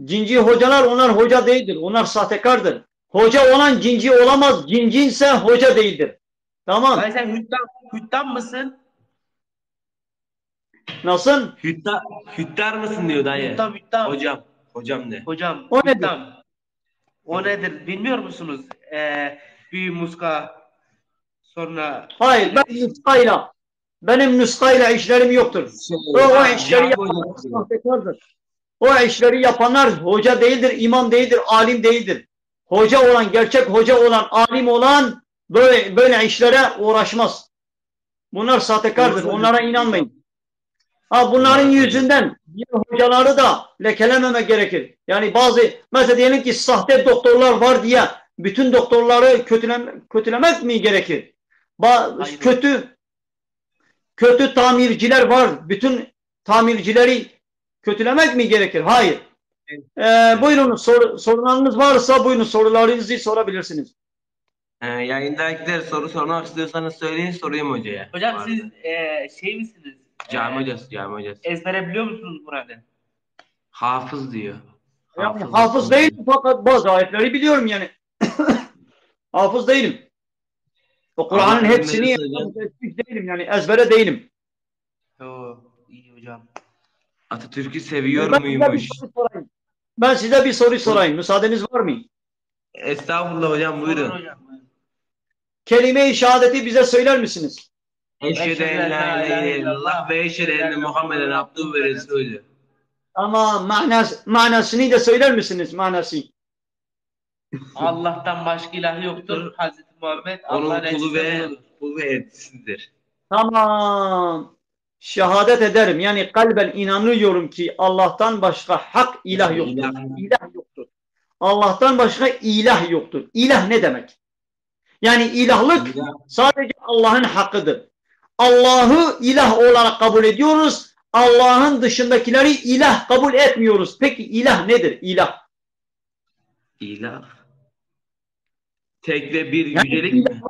cinci hocalar, onlar hoca değildir. Onlar sahtekardır. Hoca olan cinci olamaz. Cinci ise hoca değildir. Tamam. Dayı sen hüttan, hüttan mısın? Nasıl? Hütta, hüttar mısın diyor dayı. Hüttan, hüttan. Hocam. Hocam de. Hocam, O nedir? hüttan. O nedir? Bilmiyor musunuz? Ee, bir muska, sonra Hayır, ben nuskayla, benim nuskayla işlerim yoktur. O, o işleri Cami yapanlar hocası. sahtekardır. O işleri yapanlar hoca değildir, imam değildir, alim değildir. Hoca olan, gerçek hoca olan, alim olan böyle böyle işlere uğraşmaz. Bunlar sahtekardır. Doğru Onlara inanmayın. Ha, bunların yüzünden diğer hocaları da lekelememek gerekir. Yani bazı, mesela diyelim ki sahte doktorlar var diye bütün doktorları kötülem- kötülemek mi gerekir? Ba- Hayır. Kötü kötü tamirciler var. Bütün tamircileri kötülemek mi gerekir? Hayır. Ee, buyurun, sor- sorularınız varsa buyurun, sorularınızı sorabilirsiniz. Ee, yayındakiler soru sormak istiyorsanız söyleyin, sorayım hocaya. Hocam Var siz mı? e, şey misiniz? Cami E, hocası, cami hocası. Ezbere biliyor musunuz Kur'an'ı? Hafız diyor. Yani hafız değilim fakat bazı ayetleri biliyorum yani. Hafız değilim. O Kur'an'ın Allah hepsini rahmet eylesin hocam. Ezberlemiş değilim yani, ezbere değilim. Oo, iyi hocam. Atatürk'ü seviyor Ben size bir muymuş? soru sorayım. Ben size bir soru sorayım. Müsaadeniz var mı? Estağfurullah hocam, buyurun. Hocam, buyurun. Kelime-i şehadeti bize söyler misiniz? Eşhedü en la ilahe illallah ve eşhedü enne Muhammeden abduhu ve resulü. Ama manas, manasını da söyler misiniz? Manası. Allah'tan başka ilah yoktur. Hazreti Muhammed Onun Allah'ın kulu ve elçisi. kulu ve elçisidir. Tamam. Şehadet ederim. Yani kalben inanıyorum ki Allah'tan başka hak ilah yoktur. İlah. İlah yoktur. Allah'tan başka ilah yoktur. İlah ne demek? Yani ilahlık İlah. Sadece Allah'ın hakkıdır. Allah'ı ilah olarak kabul ediyoruz. Allah'ın dışındakileri ilah kabul etmiyoruz. Peki ilah nedir? İlah. İlah. Tek ve bir Yani yücelik ilah- mi?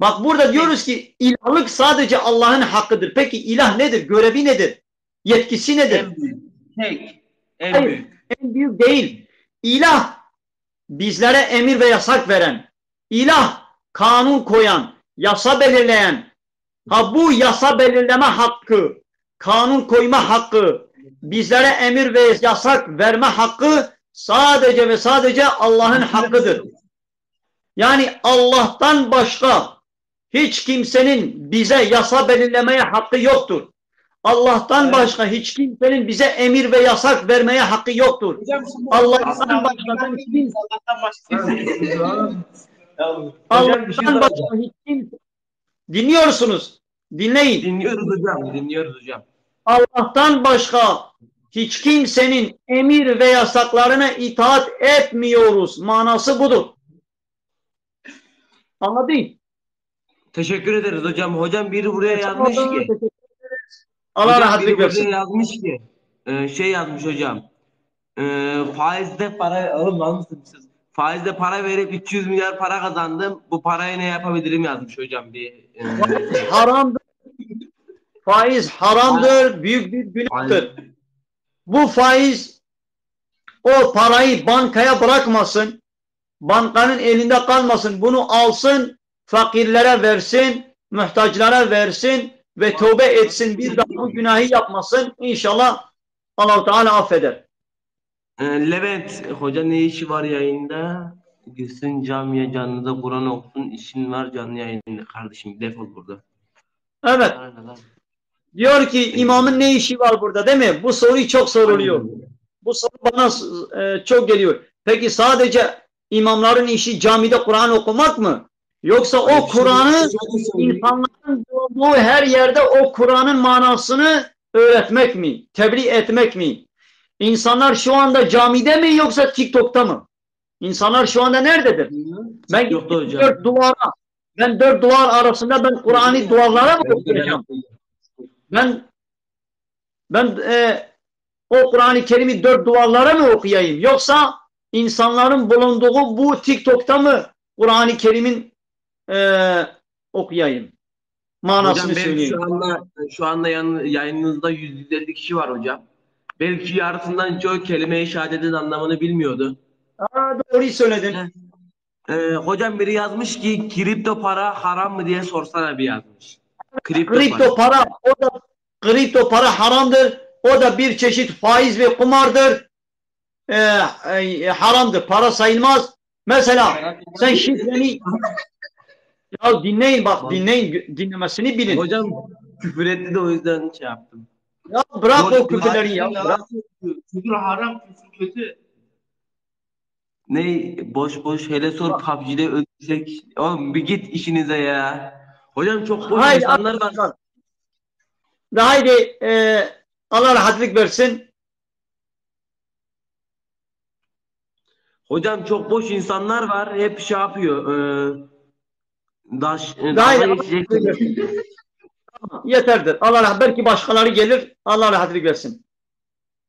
Bak burada diyoruz ki ilahlık sadece Allah'ın hakkıdır. Peki ilah nedir? Görevi nedir? Yetkisi nedir? En büyük. Tek. En Hayır, büyük. en büyük değil. İlah bizlere emir ve yasak veren, ilah kanun koyan, yasa belirleyen, ha bu yasa belirleme hakkı, kanun koyma hakkı, bizlere emir ve yasak verme hakkı sadece ve sadece Allah'ın hakkıdır. Yani Allah'tan başka hiç kimsenin bize yasa belirlemeye hakkı yoktur. Allah'tan Evet. başka hiç kimsenin bize emir ve yasak vermeye hakkı yoktur. Hocam şimdi Allah'tan Allah'tan başka hiç kimse, Allah'tan başka kimse. Hocam bir şey Allah'tan soracağım. Başka hiç kimse. Dinliyorsunuz. Dinleyin. Dinliyoruz hocam, dinliyoruz hocam. Allah'tan başka hiç kimsenin emir ve yasaklarına itaat etmiyoruz. Manası budur. Anladın? Teşekkür ederiz hocam. Hocam biri buraya yazmış ki. Allah Hocam rahatlık biri buraya versin. yazmış ki. E, şey yazmış hocam. E, faizde para alın almışsınız siz. Faizde para verip üç yüz milyar para kazandım. Bu parayı ne yapabilirim yazmış hocam bir. E, Haramdır. Faiz haramdır. Büyük bir günahtır. Bu faiz o parayı bankaya bırakmasın. Bankanın elinde kalmasın. Bunu alsın, fakirlere versin, muhtaclara versin ve tövbe etsin. Bir daha bu günahı yapmasın. İnşallah Allahu Teala affeder. E, Levent hoca ne işi var yayında? Girsin camiye, canınıza Kur'an okusun. İşin var canlı yayında kardeşim. Defol burada. Evet. Diyor ki imamın ne işi var burada, değil mi? Bu soru çok soruluyor. Bu soru bana e, çok geliyor. Peki sadece imamların işi camide Kur'an okumak mı? Yoksa o Kur'an'ı insanların bulunduğu her yerde o Kur'an'ın manasını öğretmek mi? Tebliğ etmek mi? İnsanlar şu anda camide mi yoksa TikTok'ta mı? İnsanlar şu anda nerededir? Ben TikTok'ta hocam. Dört duvara, ben dört duvar arasında ben Kur'an'ı duvarlara mı okuyacağım? Ben ben e, o Kur'an-ı Kerim'i dört duvarlara mı okuyayım? Yoksa insanların bulunduğu bu TikTok'ta mı Kur'an-ı Kerim'in e, okuyayım? Manasını Hocam belki söyleyeyim. şu anda şu anda yan, yayınınızda yüz yüz elli kişi var hocam. Belki yarısından çoğu kelime-i şehadetin anlamını bilmiyordu. Aa, doğruyu söyledin. Ee, hocam biri yazmış ki kripto para haram mı diye sorsana bir yazmış. Kripto para. Kripto para, o da kripto para haramdır. O da bir çeşit faiz ve kumardır. E, e, haramdır. Para sayılmaz. Mesela sen şifreni ya dinleyin bak, dinleyin, dinlemesini bilin. Hocam küfür etti de o yüzden şey yaptım. Ya bırak o küfürleri ya. Bırak. Küfür haram, küfür kötü. Ne boş boş hele sor Bak. PUBG'de ölecek. Oğlum bir git işinize ya. Hocam çok boş Haydi insanlar var. Arkadaşlar. Da haydi e, Allah rahatlık versin. Hocam çok boş insanlar var. Hep şey yapıyor. E, daş, e, Daha dalga iyi geçecek. Tamam, yeterdir. Allah rah belki başkaları gelir. Allah rahatlık versin.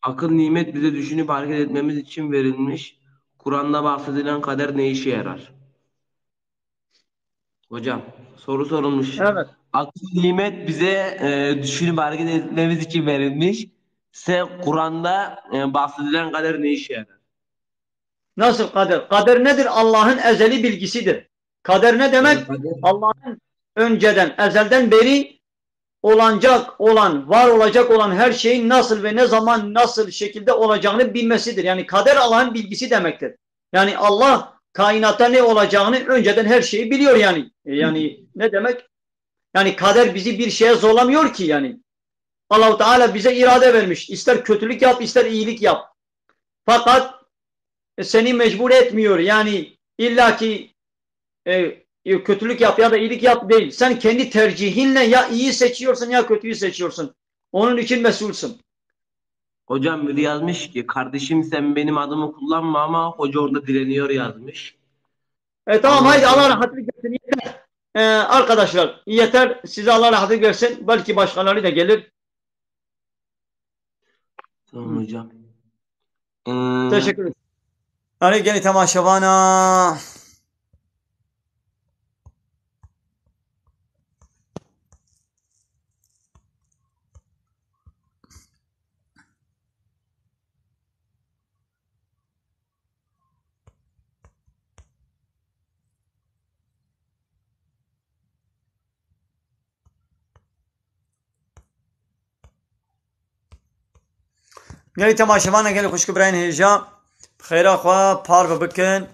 Akıl nimet bize düşünüp hareket etmemiz için verilmiş. Kur'an'da bahsedilen kader ne işe yarar? Hocam, soru sorulmuş. Evet. Akıl nimet bize e, düşünüp hareket etmemiz için verilmiş. Sen Kur'an'da e, bahsedilen kader ne işe yarar? Nasıl kader? Kader nedir? Allah'ın ezeli bilgisidir. Kader ne demek? Yani kader- Allah'ın önceden, ezelden beri olacak olan, var olacak olan her şeyin nasıl ve ne zaman, nasıl şekilde olacağını bilmesidir. Yani kader Allah'ın bilgisi demektir. Yani Allah kainatta ne olacağını önceden her şeyi biliyor yani. E, yani ne demek? Yani kader bizi bir şeye zorlamıyor ki yani. Allahu Teala bize irade vermiş. İster kötülük yap, ister iyilik yap. Fakat e, seni mecbur etmiyor. Yani illa ki e, e, kötülük yap ya da iyilik yap değil. Sen kendi tercihinle ya iyi seçiyorsun ya kötüyü seçiyorsun. Onun için mesulsün. Hocam biri yazmış ki kardeşim sen benim adımı kullanma ama hoca orada direniyor yazmış. E, tamam, haydi Allah rahatlık versin. Yeter. E, arkadaşlar yeter. Size Allah rahatlık versin. Belki başkaları da gelir. Tamam hocam. Ee, Teşekkür ederim. Erê gelî temaşevana. Gelî temaşevana gelî xwişk û birayên hêja, bi xêra xwe parve bikin.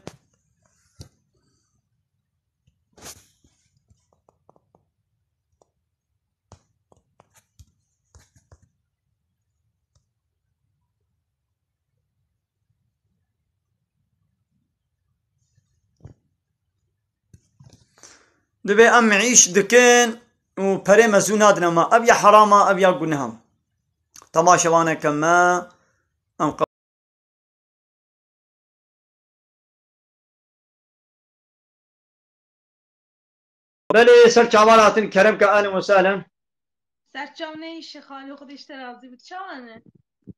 Divê em îş dikin û perê me zû nadin, ema ev ya heram e, ev ya guneh e. Temaşevaneke me, em Belê, ser çavan hatin, kerem ke, ehlen we sehlen. Ser çav ne îşi xalo, Xwedê ji te razî bit. Çawan e?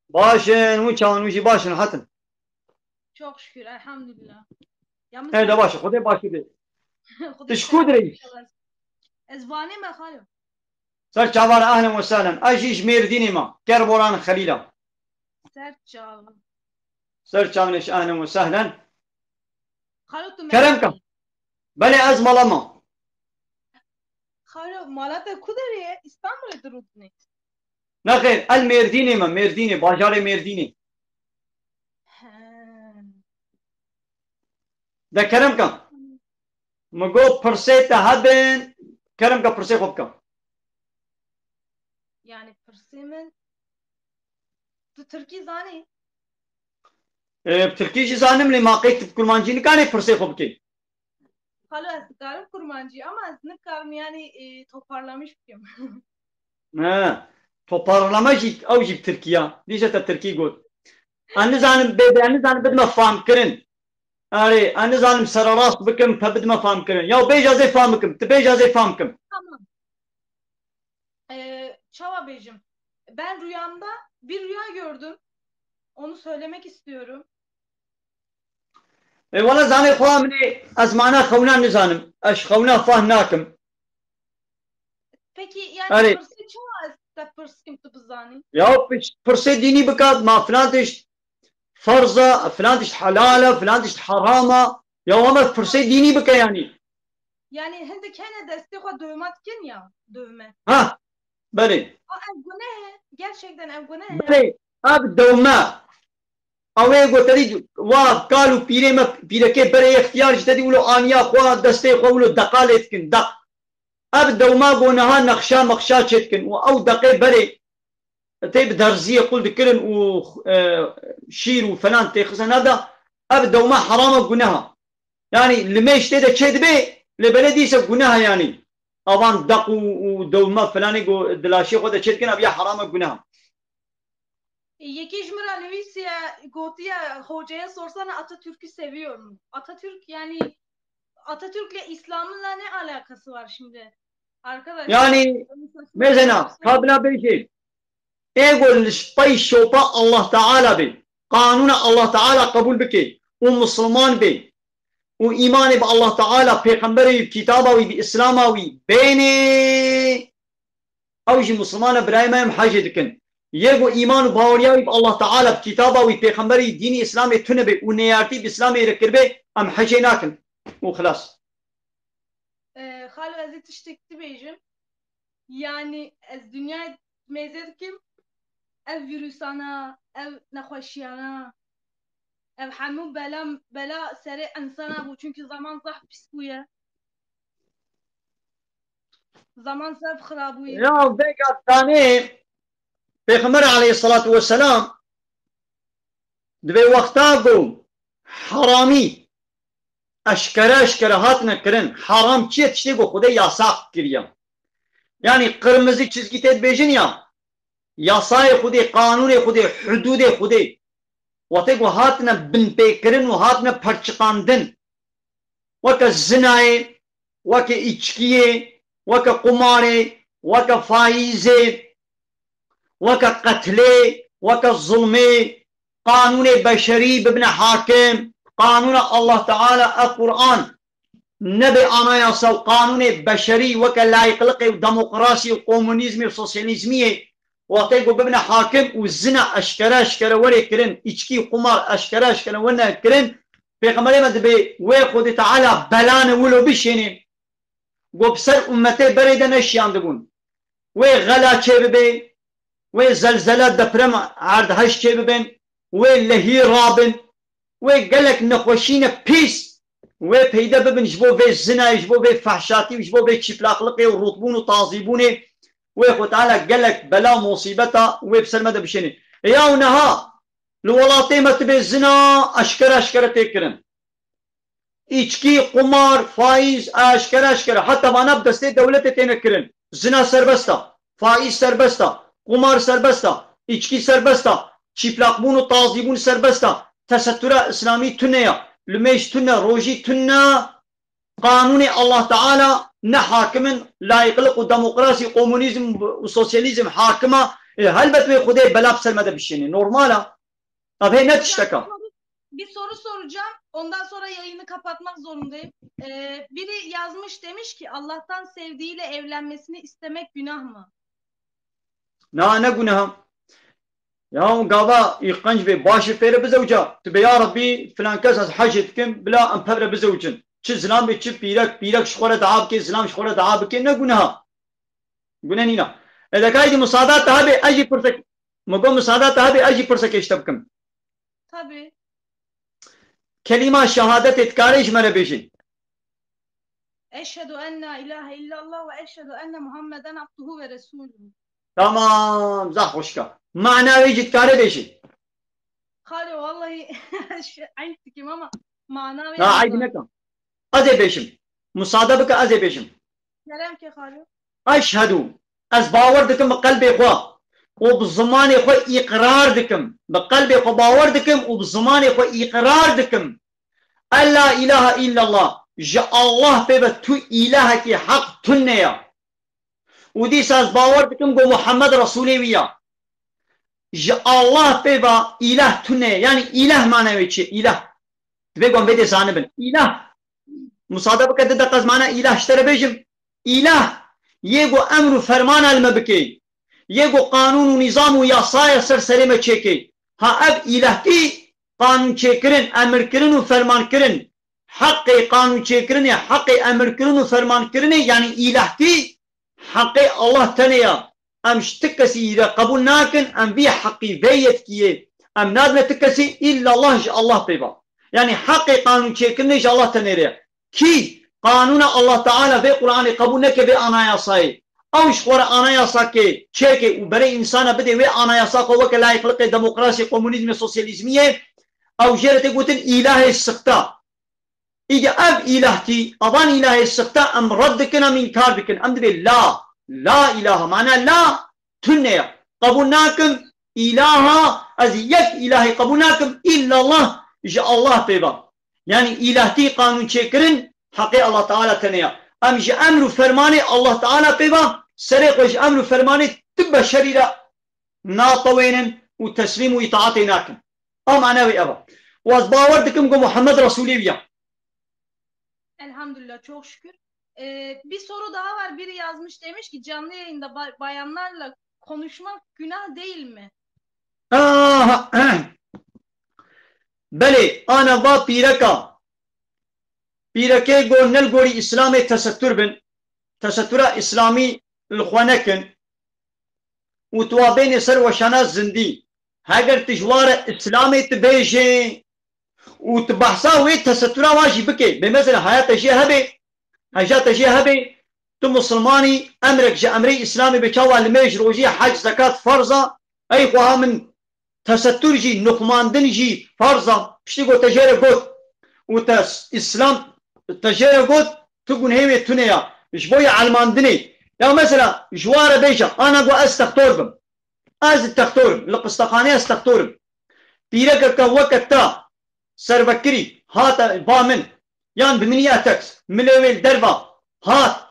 Baş in, hûn çawan, hûn jî baş in, hatin. Çok şükür, elhamdülillah. Yalnız He de baş, Xwedê baş bide. Xwedê Tu ji ku dirê yî? Ez Vanê me xalo. Ser çavan, ehlen we sehlen. Ez jî ji Mêrdînê me. Kerboran Xelîla. Ser çavan. Ser çavan, ehlen we sehlen. Xalo, tu Kerem Mêrdînî? Belê, ez mala me. Xalo, mala te ku derê ye? Îstanbulê, di Rûdinê? Nexêr, el Mêrdînê me, Mêrdînê, bajarê Mêrdînê. He. De kerem ke. Min got pirsê te hebin, kerem ke pirsê xwe bike. Yani pirsê min, tu tirkî zanî? E, tirkî jî zanim lê ma qey tu kurmancî nikanê pirsê xwe bikê? Xalo, ez dikarim kurmancî ama ez nikarim yani, e, toparlamış bikim. He, toparlama jî, ew jî bi tirkî ya. Dîse te tirkî got. Ez nizanim bê, ez nizanim bidime famkirin. Erê, ez nizanim sererast bikim, te bidime famkirin. Ya bêje ez ê fam bikim, tu bêje ez ê fam bikim. Tamam. Ee, çawa bêjim? Ben rüyamda bir rüya gördüm. Onu söylemek istiyorum. E, wala zanê xwe min ê, ez mana xewna nizanim. Ez xewna fah nakim. Pekî, yani, erê, pirsê çawa ez te pirs kim tu bizanî? Ya piş-, pirsê dînî bikat, ma filan tişt ferz e, filan tişt helal e, filan tişt heram e. Ya ama pirsê dînî bike yani. Yani, hindik hene destê xwe dövme dikin ya, dövme. Ha, belê. A, ev guneh e, gerçekten ev guneh e. Belê, ev dewme. Ew ê got, te dî wa kal û pîrê me, pîrekê berê ixtiyar jî te dî wilo aniya xwe, destê xwe wilo deqa lê dikin, deq. Ev dewma go niha nexşa mexşa çê dikin û ew deqê berê tê bi derziyê qul dikirin û, e, şîr û felan tê xizena de, ev dewma heram e, guneh e. Yani limêj tê de çê dibe, lê belê dîse guneh e yani. Avan deq û, û dewma filanê go di laşê xwe de çê dikin, ev ya heram e, guneh e. Yekî ji min re nivîsiye, gotiye, "Hocaya sorsana, Atatürk'ü seviyor mu?" Atatürk, yani, Atatürk'le İslam'ınla ne alakası var şimdi? Arkadaşlar, yani, yani, saçma mesela, sapan ka bila bêjê, ê go li pey şopa Allah Teala bê, qanûna Allah Teala qebûl bike û misilman bê û îmanê bi Allah Teala, pêxemberê wî, bi kitaba wî, bi îslama wî bênê, ew jî misilman e, birayê me, em hecê dikin. Yê ku îman û baweriya wî bi Allah Teala, bi kitaba wî, pêxemberê wî, dînî Îslamê tune be û neyartî bi Îslamê re kiribe, em hecê nakin. Û xilas. E, xalo, ez ê tiştek dibêjim. Yani, ez dinyayê mêze dikim. Ev vîrusana, ev nexweşiyana, ev hemû bela, bela serê insana bû. Çünkü zaman zaf pis bûye. Zaman zaf xira bûye. Ya, vêga danê, Pêxember aleyhissalatu vesselam di vê wexta ku heramî eşkere eşkere hatine kirin, heram çi ye? Tiştê ku Xwedê yasax kiriye. Yani qirmizî çizgî tê dibêjin ya, yasayê Xwedê, qanûnê Xwedê, hudûdê Xwedê, wextê ku hatine binpêkirin û hatine perçiqandin, weke zinayê, weke îçkiyê, weke qumarê, weke faîzê, weke qetlê, weke zulmê, qanûnê beşerî bibine hakim, qanûna Allah Teala, e Qur'an, nebe anayasa û qanûnê beşerî weke layîqliqê û demokrasî û komunîzmî û sosyalîzmiyê, wextê ku bibine hakim û zina eşkere eşkere were kirin, îçkî û qumar eşkere eşkere were kirin, Pêxemberê me dibê wê Xwedê Teala belane wilo bişêne, ku bi ser ummetê berê de neşiyandibûn. Wê xela çê bibe, wê zelzele, deprem, erdhej çê bibin, wê lehî rabin, wê gelek nexweşîne pîs, wê peyde bibin ji bo vê zinayê, ji bo vê fehşatî û ji bo vê çîplaqliqê û rûtbûn û tazîbûnê, wê Xwedê Teala gelek bela, musîbeta wê bi ser me de bişêne. Ya û niha li welatê me tibê zina eşkere eşkere tê kirin. Îçkî, qumar, faîz, eşkere eşkere. Heta vana bi destê dewletê têne kirin. Zina serbest e, faîz serbest e, qumar serbest e, îçkî serbest e, çîplaqbûn û tazîbûn serbest e. Tesetura îslamî tune ye. Limêj tune, rojî tune. Qanûnê Allah Teala ne hakim in, layîqliq û demokrasî, komunîzm û sosyalîzm hakim e. E, helbet wê Xwedê bela bi ser me de bişêne. Normal e. Tabii ne tişteka. Bir soru, bir soru soracağım. Ondan sonra yayını kapatmak zorundayım. Ee, biri yazmış, demiş ki, "Allah'tan sevdiğiyle evlenmesini istemek günah mı?" Na, ne günah. Ya gava îqenc bê, başê pêre bizewca. Tu bê ya Rabbî filan kes ez hecê dikim, bila em pevre bizewcin. Çi zilam bê, çi pîrek, pîrek ji xwe re dua bike, zilam ji xwe re dua bike, ne günah. Gune nîna. E, de kaydî musada te hebe, ez jî pirsek, mi got musada te hebe, ez jî pirsekê ji te bikim. Tabii. Kelîma şehadetê dikarê ji me re bêjî. Eşhedü en la ilahe illallah ve eşhedü enne Muhammeden abduhu ve resuluhu. Tamam, zaf xweşka. Mana wê jî dikarê bêjî. Xalo, vallahi, eyn dikim ama mana wê. Na, eyb neka. Ez ê bêjim. Musade bike, ez ê bêjim. Kerem ke xalo. Eşhedû, ez bawer dikim bi qelbê xwe û bi zimanê xwe îqrar dikim. Bi qelbê xwe bawer dikim û bi zimanê xwe îqrar dikim. En la ilahe illallah, ji Allah pê ve tu îlahekî heq tune ye. Û dîsa ez bawer dikim ku Muhammed Resûlê wî ye. Ji Allah pê ve îlah tune ye. Yanî îlah mane wê çi ye? Îlah. Divê ku em vê dê zanibin. Îlah. Musade bike du deqe ez mana îlah ji te re bêjim. Îlah. Yê ku emr û fermana li me bike. Yê ku qanûn û nîzam û yasaya ser serê me çêke. Ha ev îlehtî qanûn çêkirin, emirkirin û fermankirin. Heqê qanûn çêkirinê, heqê emirkirin û fermankirinê, yanî îlehtî heqê Allah tenê ya. Em ji ti kesî re qebûl nakin, em vî heqî vê yetkiyê em nadine ti kesî, îllallah ji Allah pê ve. Yanî heqê qanûn çêkirinê ji Allah tenê re ye. Kî qanûna Allah Teala vê Qur'anê qebûl neke, vê anayasayê, ew ji xwe re anayasakê çêke û berê însana bidê wê anayasa xwe weke layîqliqê demokrasî, komunîzmê, sosyalîzmiyê, ew jê re tê gotin îlahê sixta. Îdî ev îlahtî, evan îlahê sixta em red dikin, em înkar dikin. Em dibê la, la îlaha, mana la tune ye. Qebûl nakim, îlaha, ez yek îlahê qebûl nakim, îllallah ji Allah pê ve. Yanî îlahtî qanûn çêkirin, heqê Allah Teala tenê ye. Em ji emr û fermanê Allah Teala pê ve, serê xwe ji emr û fermanê ti beşerî re natewênin û teslîm û îtaatê nakin. A mana wê ev e. Û ez bawer dikim ku Muhammed Resulê wî ye. Elhamdülillah, çok şükür. Ee, bir soru daha var. Biri yazmış, demiş ki canlı yayında ba- bayanlarla konuşmak günah değil mi? Aha, belê, ana va pîreka. Pîrekê got ne li gorî Îslamê tesettur bin. Tesettura Îslamî li xwe nekin. Û tu wa bênê ser weşana zindî. Heger tu ji wa re Îslamê tu bêjê û tu behsa wê tesettura wa jî bikê. Bê mesela haya te jê hebe, heja te jê hebe, tu misilmanî, emrek ji emrê Îslamê bi çawa limêj, rojî, hec, zekat, ferz a, ey xweha min tesettur jî, nuxmandin jî ferz a. Piştî ku te jê re got û te s- Îslam te jê re got, tu gunhê wê tune ya. Ji bo ya elmandinê. Ya mesela ji wa re bêje, ana ku ez textor bim. Ez textor im, li qistexanê ez textor im. Pîrekeke weke te servekirî hate ba min, yan bi min ya teks, milê wê li derva hat,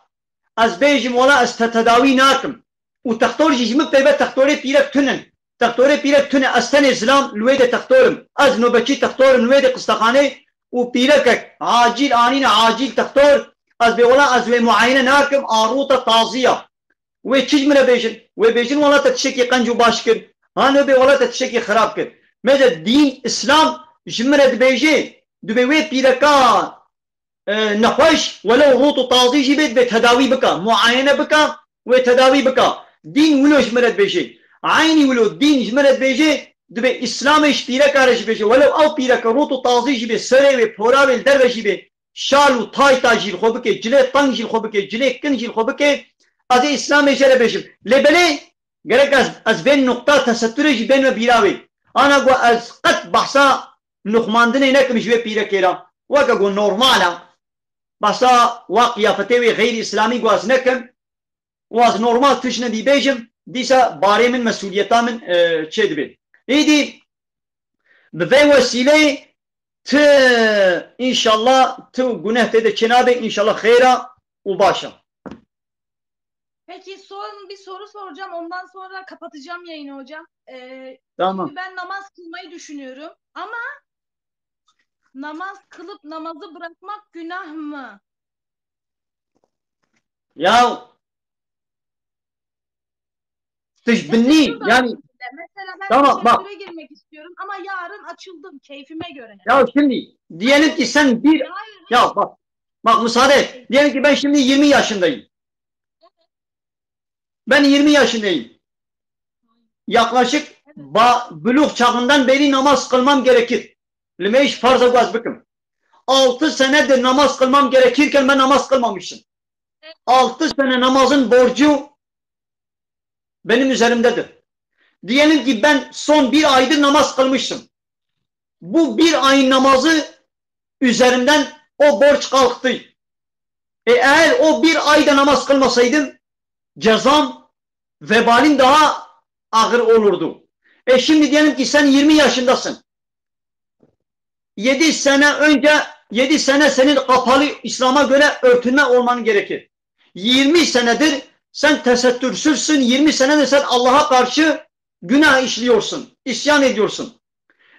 ez bêjim, wela ez te tedawî nakim. Û textor jî ji min pê ve textorê pîrek tune. Textorê pîrek tune, ez tenê zilam li wê de textor im. Ez nobetçî textor im li wê de qistexanê û pîrekek acîl anîne acîl textor, ez bê wela ez wê muayene nakim, a rûta tazî ya. Wê çi ji min re bêjin? Wê bêjin wela te tiştekî qenc û baş kir. Han wê bê wela te tiştekî xirab kir. Mêze dîn Îslam ji min re dibêje, dibê wê pîreka, e, nexweş, welew rût û tazî jî bê, dibê tedawî bika, muayene bika, wê tedawî bika. Dîn wilo ji min re dibêje. Eynî wilo dîn ji min re dibêje, dibê Îslamê ji pîreka re jî bêje. Welew ew pîreke rût û tazî jî bê, serê wê, pora wê li derve jî bê. Şal û tayta jî li xwe bike, cilê teng jî li xwe bike, cilê kin jî li xwe bike. Ez ê Îslamê jê re bêjim. Lê belê gerek ez, ez vê nuqta tesetturê jî bên me bîra wê. Ana ku ez qet behsa nuxmandinê nekim ji wê pîrekê re. Weke ku normal e. Behsa wa qiyafetê wê xeyrî Îslamî ku ez nekim. Û ez normal tişt nedî bêjim, dîsa barê min, mesûliyeta min, e, çê dibe. Îdî bi vê wesîleyê ti, înşallah, ti guneh tê de çênabe, înşallah xêr a û baş a. Peki son bir soru soracağım, ondan sonra kapatacağım yayını hocam. Ee, Tamam. Şimdi ben namaz kılmayı düşünüyorum ama namaz kılıp namazı bırakmak günah mı? Ya, tu ji binî, yani, mesela ben tamam, bak. Teşekküre girmek istiyorum ama yarın açıldım keyfime göre. Ya şimdi, diyelim ki sen bir, ya bak, bak müsaade et. Diyelim ki ben şimdi yirmi yaşındayım. Ben yirmi yaşındayım. Yaklaşık ba, buluğ çağından beri namaz kılmam gerekir. Limêj farz e ku ez bikim. Altı senedir namaz kılmam gerekirken ben namaz kılmamışım. Altı sene namazın borcu benim üzerimdedir. Diyelim ki ben son bir aydır namaz kılmıştım. Bu bir ayın namazı üzerimden o borç kalktı. E, eğer o bir ayda namaz kılmasaydım, cezam, vebalim daha ağır olurdu. E, şimdi diyelim ki sen yirmi yaşındasın. Yedi sene önce, yedi sene senin kapalı, İslam'a göre örtünme olman gerekir. Yirmi senedir sen tesettürsüzsün, yirmi senedir sen Allah'a karşı günah işliyorsun, isyan ediyorsun.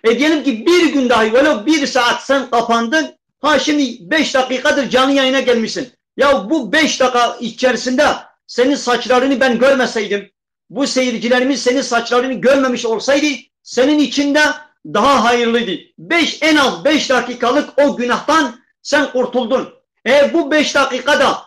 E, diyelim ki bir gün dahi, velev bir saat sen kapandın, ha şimdi beş dakikadır canlı yayına gelmişsin. Ya bu beş dakika içerisinde senin saçlarını ben görmeseydim, bu seyircilerimiz senin saçlarını görmemiş olsaydı, senin için de daha hayırlıydı. Beş, en az beş dakikalık o günahtan sen kurtuldun. Eğer bu beş dakikada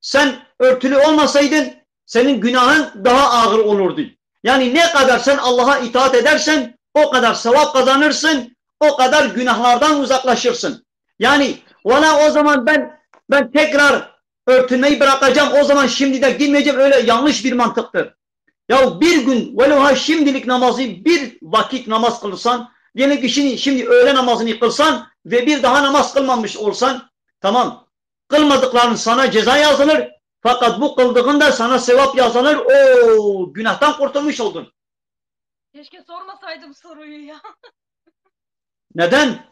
sen örtülü olmasaydın, senin günahın daha ağır olurdu. Yani ne kadar sen Allah'a itaat edersen, o kadar sevap kazanırsın, o kadar günahlardan uzaklaşırsın. Yani, valla o zaman ben ben tekrar örtünmeyi bırakacağım, o zaman şimdi de girmeyeceğim, öyle yanlış bir mantıktır. Ya bir gün, velev ha şimdilik namazı, bir vakit namaz kılırsan, diyelim ki şimdi, şimdi öğle namazını kılsan ve bir daha namaz kılmamış olsan, tamam, kılmadıkların sana ceza yazılır, fakat bu kıldığın da sana sevap yazılır, o günahtan kurtulmuş oldun. Keşke sormasaydım soruyu ya. Neden?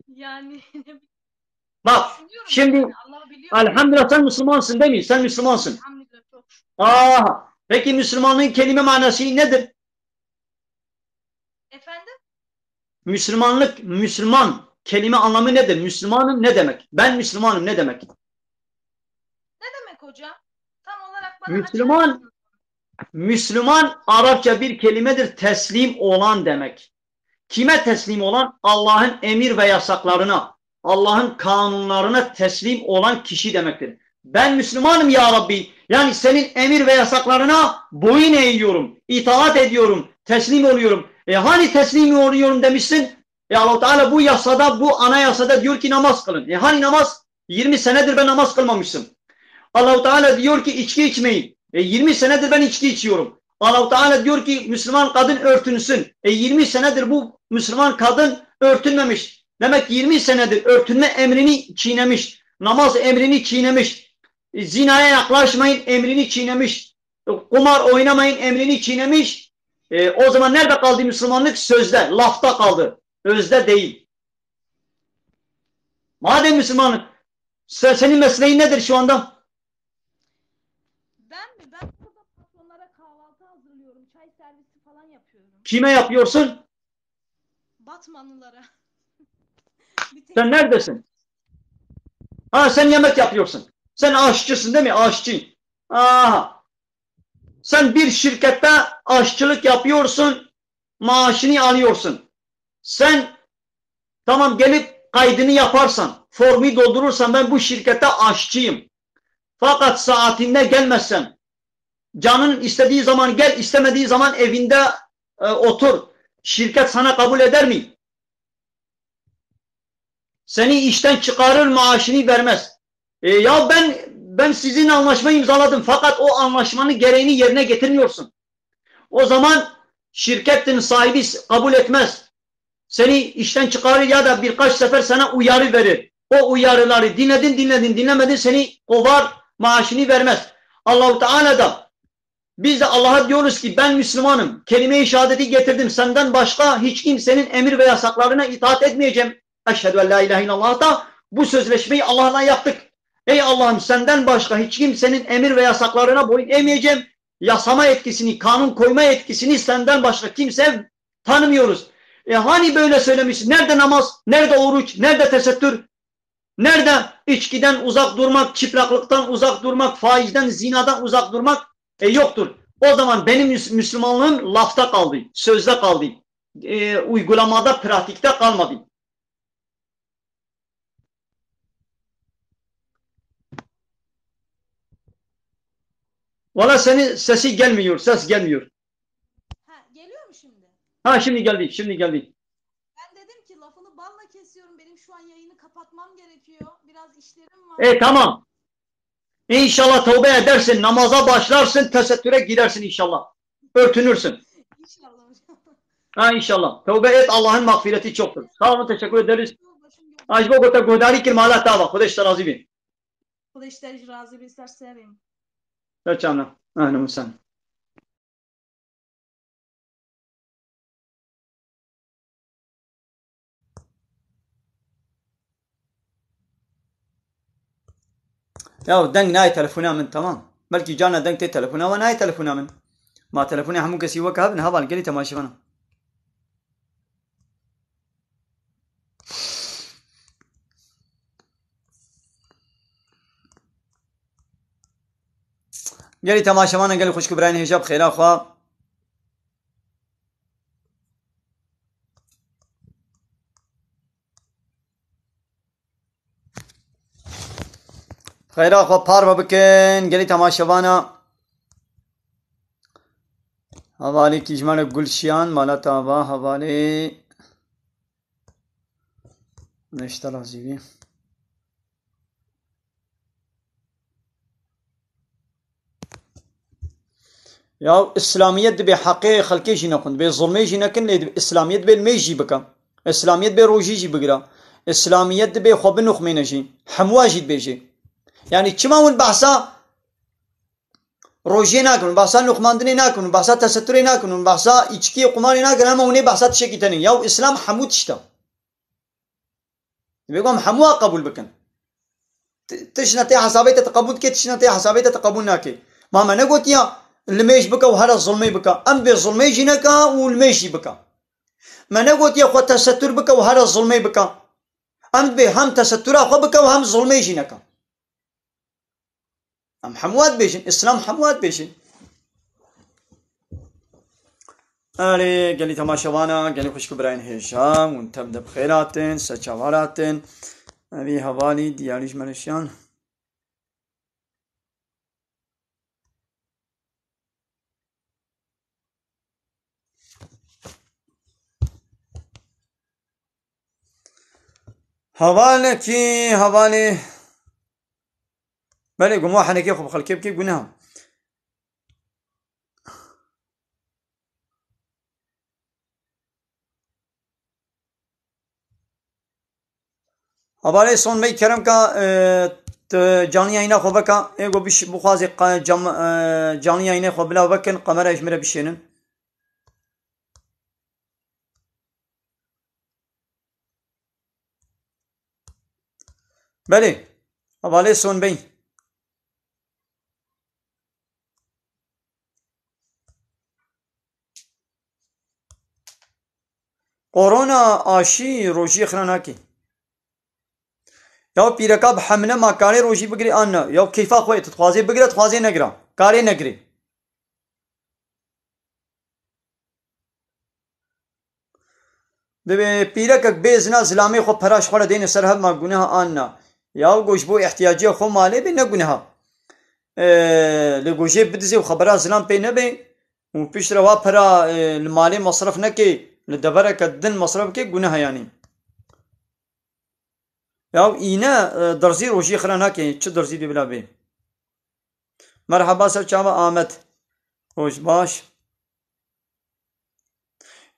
Yani, ne bileyim, Bak, düşünüyorum şimdi yani, Allah biliyor. Elhamdülillah sen Müslümansın değil mi? Sen Müslümansın. Elhamdülillah, çok şükür. Aha. Peki Müslümanlığın kelime manası nedir? Efendim? Müslümanlık, Müslüman kelime anlamı nedir? Müslümanım ne demek? Ben Müslümanım ne demek? Ne demek hocam? Tam olarak bana Müslüman, açıklasana. Müslüman Arapça bir kelimedir, teslim olan demek. Kime teslim olan? Allah'ın emir ve yasaklarına, Allah'ın kanunlarına teslim olan kişi demektir. Ben Müslümanım ya Rabbi. Yani senin emir ve yasaklarına boyun eğiyorum, itaat ediyorum, teslim oluyorum. E hani teslim oluyorum demişsin? E Allahu Teala bu yasada, bu anayasada diyor ki namaz kılın. E hani namaz? Yirmi senedir ben namaz kılmamışım. Allahu Teala diyor ki içki içmeyin. E, yirmi senedir ben içki içiyorum. Allahu Teala diyor ki Müslüman kadın örtünsün. E, yirmi senedir bu Müslüman kadın örtünmemiş. Demek ki yirmi senedir örtünme emrini çiğnemiş. Namaz emrini çiğnemiş. E, zinaya yaklaşmayın emrini çiğnemiş. E, kumar oynamayın emrini çiğnemiş. E, o zaman nerede kaldı Müslümanlık? Sözde, lafta kaldı. Özde değil. Madem Müslümanım, se- senin mesleğin nedir şu anda? Ben mi? Ben burada patronlara kahvaltı hazırlıyorum. Çay servisi falan yapıyorum. Kime yapıyorsun? Batmanlılara. Bir tek Sen neredesin? Ha, sen yemek yapıyorsun. Sen aşçısın değil mi? Aşçı. Aha. Sen bir şirkette aşçılık yapıyorsun, maaşını alıyorsun. Sen tamam gelip kaydını yaparsan, formu doldurursan ben bu şirkette aşçıyım. Fakat saatinde gelmezsen, canın istediği zaman gel, istemediği zaman evinde e, otur. Şirket sana kabul eder mi? Seni işten çıkarır, maaşını vermez. E, ya ben ben sizin anlaşma imzaladım fakat o anlaşmanın gereğini yerine getirmiyorsun. O zaman şirketin sahibi s- kabul etmez. Seni işten çıkarır ya da birkaç sefer sana uyarı verir. O uyarıları dinledin, dinledin, dinlemedin seni kovar, maaşını vermez. Allahu Teala da biz de Allah'a diyoruz ki ben Müslümanım. Kelime-i şehadeti getirdim. Senden başka hiç kimsenin emir ve yasaklarına itaat etmeyeceğim. Eşhedü en la ilahe illallah da bu sözleşmeyi Allah'la yaptık. Ey Allah'ım senden başka hiç kimsenin emir ve yasaklarına boyun eğmeyeceğim. Yasama yetkisini, kanun koyma yetkisini senden başka kimse tanımıyoruz. E hani böyle söylemişsin? Nerede namaz? Nerede oruç? Nerede tesettür? Nerede içkiden uzak durmak, çıplaklıktan uzak durmak, faizden, zinadan uzak durmak? E yoktur. O zaman benim Müs- Müslümanlığım lafta kaldı, sözde kaldı. E, uygulamada, pratikte kalmadı. Valla senin sesi gelmiyor, ses gelmiyor. Ha, geliyor mu şimdi? Ha, şimdi geldi, şimdi geldi. Ben dedim ki lafını balla kesiyorum. Benim şu an yayını kapatmam gerekiyor. Biraz işlerim var. E tamam. İnşallah tövbe edersin, namaza başlarsın, tesettüre girersin inşallah. Örtünürsün. İnşallah hocam. Ha inşallah. Tövbe et, Allah'ın mağfireti çoktur. Sağ olun, teşekkür ederiz. Başım gözüm. Aj bo ku te guhdarî kir mala te ava. Xwedê ji te razî bî. Xwedê ji te jî razî bî, ser serê min. Ser çavna. Ehlen we sehlen. Ya deng nayê telefona min, tamam. Belkî carna deng tê telefona we, nayê telefona min. Ma telefonê hemû kesî wek hev in, heval gelî temaşevana. Gelî temaşevanan, gelî xwişk û birayên hêja, bi xêra xwe. Xêra xwe parve bikin, gelî temaşevana. Hevalê kî ji me re Gulşiyan, mala te ava, hevalê. Neşte razî bî. Ya, îslamiyet dibê heqê xelkê jî nexwin, dibê zulmê jî nekin, lê dibê îslamiyet dibê limê jî bike. Îslamiyet dibê rojî jî bigire. Îslamiyet dibê xwe binixmêne jî. Hemûa jî dibêjê. Yanî çima hûn behsa rojiyê nakin, hûn behsa nixmandinê nakin, hûn behsa teseturê nakin, hûn behsa îçkiyê qumarê nakin, hema hûn ê behsa tiştekî tenê. Ya, îslam hemû tişt e. Divê ku em hemû qebûl bikin. Ti-, tişt ne tê hesabê te, tu qebûl dikê, tişt ne tê hesabê te, tu qebûl nakê. Ma me negotiya limêj bike û here zulmê bike. Em dibê zulmê jî neke û limêj jî bike. Me negotiya xwe tesetur bike û here zulmê bike. Em dibê hem tesetura xwe bike û hem zulmê jî neke. Em hemû dibêjin, Îslam hemû dibêjin. Erê, gelî temaşevana, gelî xwişk û birayên hêja, hûn tev de bi xêr hatin, ser çavan hatin. Evî hevalî diyarî ji me re şiyan. Hevalekî, hevalê. Belê, guma henekê xwe bi xelkê bikê, guneh e. Hevalê Son Bey, kerem ka, e, tu canlı yayına xwe veka, ê ku biş-, bixwazê qa-, cam-, e, canlı yayına xwe bila vekin, kamerayê ji min re bişênin. Belê, hevalê Son Bey. Korona aşî rojiyê xira nake. Ya pîreka bi hemle ma karê rojî bigirê an ne? Ya keyfa xwe ye, tu dixwazê bigire, dixwazê negira. Karê negirê. Dibê pîrekek bê zina zilamê xwe pera ji xwe re dêne ser hev ma guneha an na. Ya go ji bo ihtiyaciya xwe malê bê ne guneha. Ee, lê go jê bidizê û xebera zilam pê nebê û piştre wa pera, ee, li malê mesref nekê, li devereke din mesref bikê, guneha yanî. Ya îne, e, derzî rojî xira nake, çi derzî dê bila bê. Merhaba ser çava Amed. Roj baş.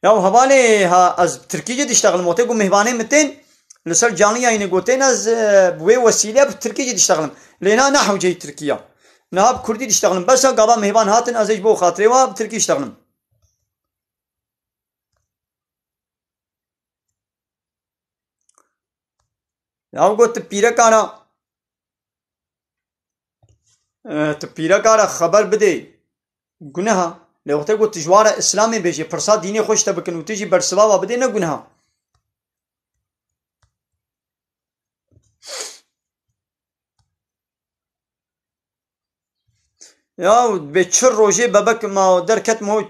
Ya hevalê ha, ez bi tirkî jî diştexlim. Wextê ku mêhvanê min tên, li ser canlı yayını gotên ez, e, bi wê wesîle bi tirkî jî diştexlim. Lê na ne hewceyî tirkî ya. Niha bi kurdî diştexlim. Bes gava mêhvan hatin, ez ê ji bo xatirê wa bi tirkî diştexlim. Ya got tu pîreka ra, e, tu pîreka ra xeber bidê, guneha. Lê wextê got tu ji wan re Îslamê bêjê, pirsa dînê xwe ji te bikin û tu jî bersiva wa bidê, ne guneha. Ya bê çi rojê bebek ma derket, ma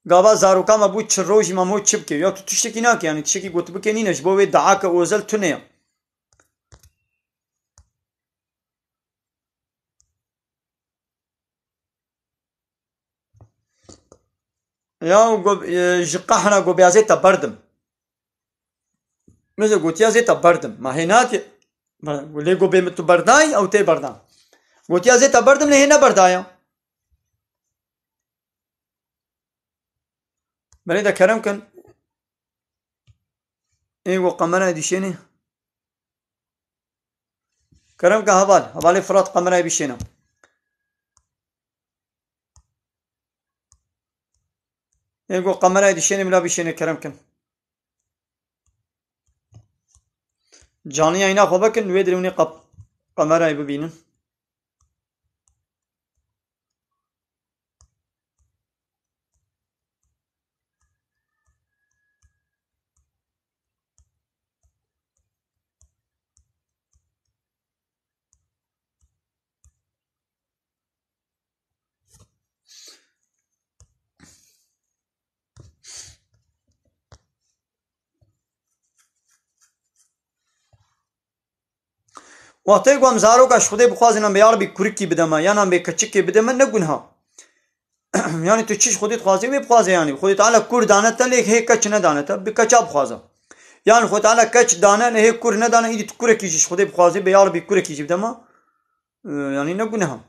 gava zaroka me bû çi rojî, ma mo çi bike? Ya tu tiştekî nake, yanî tiştekî gotibikê nîne, ji bo wê daake ozel tune ye. Ya go, e, ji qehra go bê ez ê te berdim. Min zê gotiya zê te berdim. Ma hê nake. Lê go bê min tu berdayî, ew tê berdan. Gotiya zê te berdim, lê hê neberdaya. Belê de kerem kin. Ê go kamerayê dişênê. Kerem ke heval, hevalê Firat kamerayê bişêne. Ê go kamerayê dişênê bila bişêne kerem kin. Canlı yayına xwe vekin, wê dirê hûnê qap-, kamerayê bibînin. Wextê ku em zaroka ji Xwedê bixwazin, em bê ya Rebî kurikî bide me, yan em bê keçikê bide me, ne gunha. Yani tu çi ji Xwedê dixwazî, wê bixwaze yani. Xwedê Teala kur dane te, lê hê keç nedane te, bi keça bixwaze. Yani Xwedê Teala keç dane, lê hê kur nedane, îdî tu kurekî jî ji Xwedê bixwazî, bê ya Rebî kurekî jî bide me, e, yani ne gunha.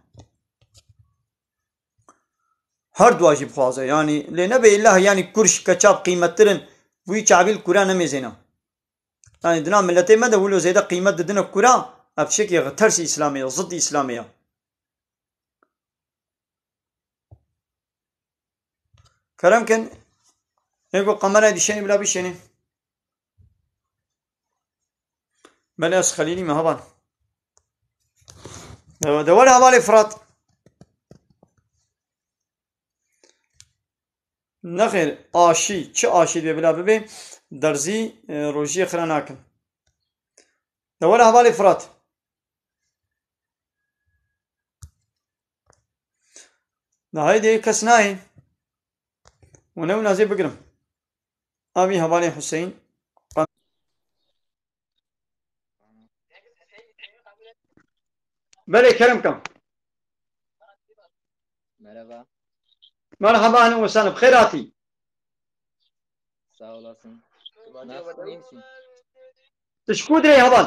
Her dua jî bixwaze. Yani lê nebe illa yani kur ji keça bi qîmettir in, wî çavîl kura nemêzêne. Yani dina miletê me de wilo zêde qîmet didine kura, ev tiştekî tersî Îslamê ye, zidî Îslamê ye. Kerem kin, ê ku kamerayê dişênî bila bişênî. Belê ez Xelîlî me heval. De, de were hevalê Firat. Nexêr, aşî, çi aşî dibe bila bibe, derzî, e, rojiyê xira nakin. De were hevalê Firat. De haydê kes nayê. Û ne wina zê bigirim. Avî hevalê Hüseyin. Belê kerem kam. Merhaba. Merhaba, ahlen ve sahlen. Bi xêr hatî. Sağ olasın. Nasılsın, iyi misin? Tu ji ku dirê heval?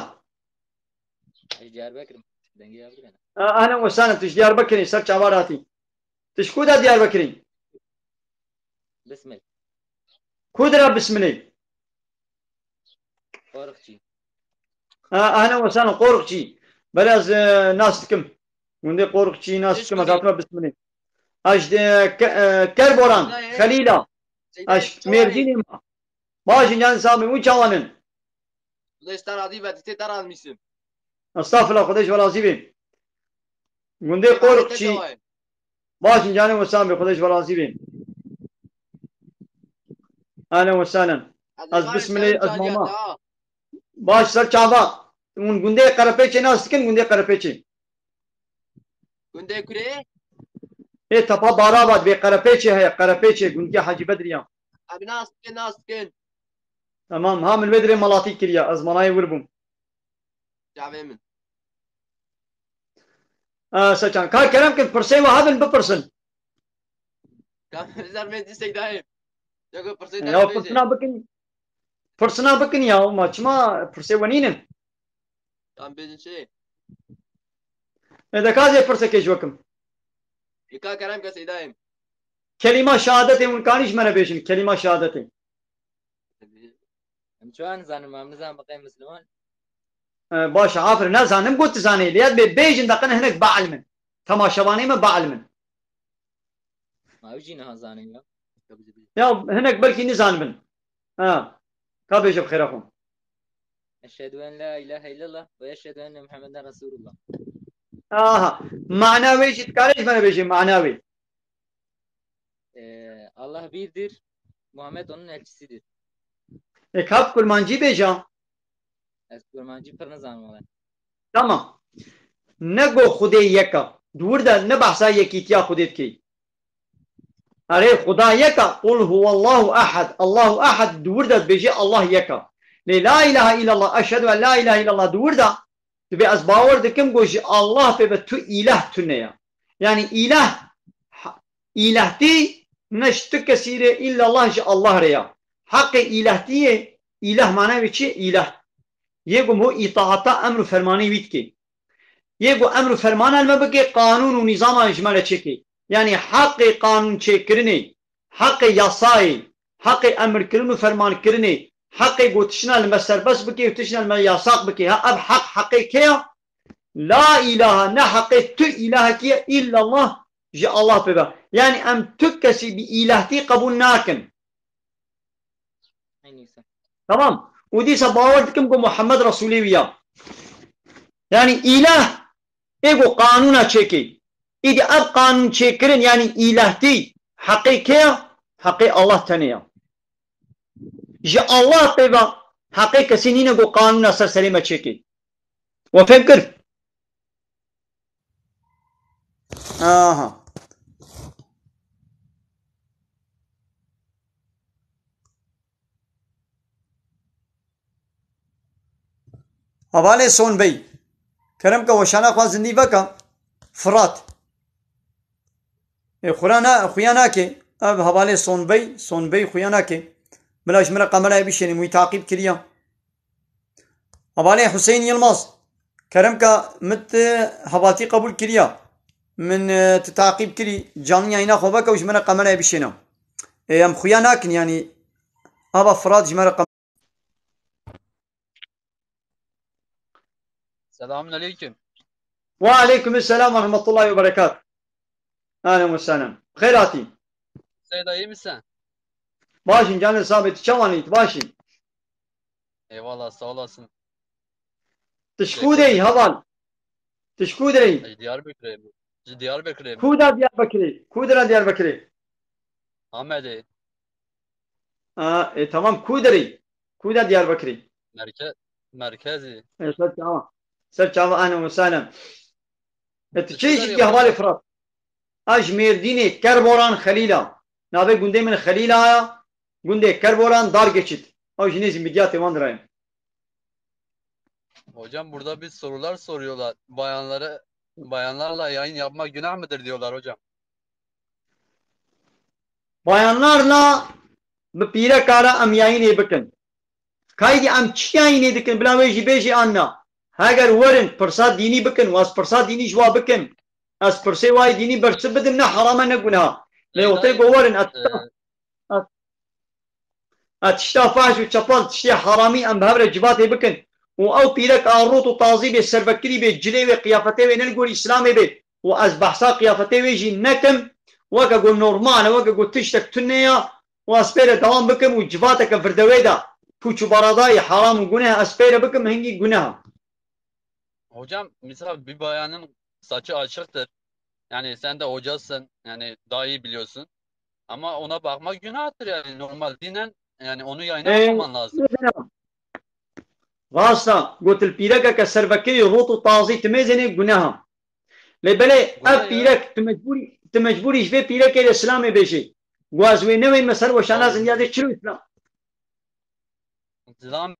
Ez Diyarbakır'ım. Dengê ya bir tane. Ahlen ve sahlen, tu ji Diyarbakirê, ser çava hatî. Tu ji ku de Diyarbakirê? Bismil. Ku dira Bismilê? Qorxçî. Ha, ahlen ve sahlen, Qorxçî. Belê ez, e, nas dikim. Gundê Qorxçî nas dikim, ez hatime Bismilê. Ez, e, Ke-, e, Kerboran, Xelîla. Ez Mêrdînê ma. Baş in, yani sabî, hûn çawan in? Xwedê ji te razî be, tu tê te razî misim. Estağfurullah, Xwedê ji we razî be. Gundê Qorxçî. Baş in, canê we sabî, Xwedê ji we razî be. Ahlen ve sahlen. Ez Bismilê, ez mama. Baş ser çava. Hûn gundê Qerepêçê nas dikin, gundê Qerepêçê. Gundê kurê? Ê tepa Barava dibê Qerepêçê heye, Qerepêçê, gundê Hacî Bedrî ya. Em nas dikin, nas dikin. Tamam, ha min vê dirê malatî kiriya, ez manayê wir bûm. Çavê min. Aa, seçan. Ka kerem kin, pirsê we hebin, bipirsin. Ka bizar mê dî seydayê. Çeko pirsê te Ya bêjê. Pirsina bikin. Pirsina bikin ya, ma çima pirsê we nînin? Tam bêjin çi? E de ka zê pirsekê ji we kim. E ka kerem ke seydayê. Kelîma şehadetê hûn kanî ji me re bêjin, kelîma şehadetê. Em çawa nizanim, em nizanim biqey Misliman? E, baş, aferin, nezanim got tu zanî. Lê ez bê bêjin deqin hinek bielmin. Temaşevanê me bielmin. Ma ew jî niha zanîn ya. Ya hinek belkî nizanibin. Ha. Ka bêje bi xêra xwe. Eşhedü en la ilahe illallah ve eşhedü enne Muhammeden Resulullah. Aha. Mana wê jî dikare ji me re bêje mana wê. Ee, Allah birdir, Muhammed onun elçisidir. E, ka bi kurmancî bêje. Ez kurmancî pir nizanim wele. Tamam. Ne go Xwedê yek e. Di wir de ne behsa yekîtiya Xwedê dikey. Erê Xuda yek e. Qul huwallahu ehad. Allahu ehad di wir de dibêje Allah yek e. Lê la ilahe illallah, eşhedü en la ilahe illallah di wir de Dibê ez bawer dikim ku ji Allah pê ve tu îlah tune ya. Yanî îlah, ha-, îlahtî ne ji tu kesî rê, îllallah ji Allah rê ya. Heqê îlahtiyê, îlah mana wê çi? Îlah. Yê ku ho îtaata emr û fermanê wî dikê. Yê ku emr û fermana li me bike, qanûn û nîzama ji me re çêke. Yanî heqê qanûn çêkirinê, heqê yasayê, heqê emirkirin û fermankirinê, heqê ku tiştine li me serbest bike û tiştine li me yasaq bike. Ha, ev heq heqê kê ye? La îlahe, ne heqê tu îlahekî ye, îllallah, ji Allah pê be. Yanî em tu kesî bi îlahtî qebûl nakin. Tamam. Û dîsa bawer dikim ku Muhammed Resûlê wî ya. Yanî îlah ê ku qanûna çêkê. Îdî ev qanûn çêkirin, yanî îlahtî, heqê kê ya? Heqê Allah tenê ya. Ji Allah pê ve heqê kesî nîne ku qanûna ser serê me çêkê. We fêm kir? Aha. Hevalê Son Bey. Kerem ke weşana xwe zindî veke. Firat. Ê, xura na-, xuya nake. Ev hevalê Sonbey, Sonbey xuya nake. Bila ji min re kamerayê bişênim, wî taqîb kiriya. Hevalê Huseyîn Yilmaz. Kerem ke min ti hevaltî qebûl kiriya. Min, e, ti taqîb kirî, canlı yayına xwe veke û ji min re kamerayê bişêne. Ê, em xuya nakin, yanî, ava Firat ji me re kam- Selamun aleyküm. Ve aleyküm selam ve rahmetullahi ve berekat. Ahlen ve sehlen. Xêr hatî. Seyda, iyi misin? Başim canê sabê, tu çawan î, tu başî? Eyvallah, sağ olasın. Tu ji ku de yî, heval? Tu ji ku de yî? Ez Diyarbekir'e. Ji Diyarbekir'e. Ku da Diyarbekir'e? Ku de ra Diyarbekir'e? Amedê. A, e, tamam, ku derê? Ku da Diyarbekirê? Merke-, merkezî. E, ser çava. Ser çava, ahlen ve sahlen. E, tu çi jî ki hevalê Firat? A ji Mêrdînê, Kerboran Xelîla. Navê gundê min Xelîla ya. Gundê Kerboran, dar geçit. Ew ji nêzî midyatê wan dirayim. Hocam, burada bir sorular soruyorlar. Bayanlara, bayanlarla yayın yapmak günah mıdır diyorlar hocam. Bayanlarla bi pîreka re em yayînê bikin. Kaydî em çi yayînê dikin? Bila wê jî bêjî an na. Heger werin pirsa dînî bikin, û ez pirsa dînî ji wa bikim, ez pirsê wayê dînî bersiv bidim, ne herame ne guneha. Lê wextê ku werin, ez, ez, ez tişta fahş û çepal, tiştê heramî em bi hev re civatê bikin û ew pîrek a rût û tazî bê, servekirî bê, cilê wê, qiyafetê wê ne li gorî Îslamê bê û ez behsa qiyafetê wê jî nekim, weke ku normal e, weke ku tiştek tune ya, û ez pê re dewam bikim û civateke virdewê de pûç û baradayî, heram û guneh ez pê re bikim, hingî guneh e. Hocam, misal bir bayanın saçı açıktır. Yani sen de hocasın. Yani daha iyi biliyorsun. Ama ona bakmak günahtır yani. Normal dinen yani onu yayına Ee, almaman lazım. Rast e, gotil pîrekeke servekirî rût û tazî tu mêzênê guneha. Lê belê ev pîrek, tu mecbûrî, tu mecbûrî ji vê pîrekê re silamê bêjî. Ku ez wê newênme ser weşana zindiya dê çilo îslam. Zilam,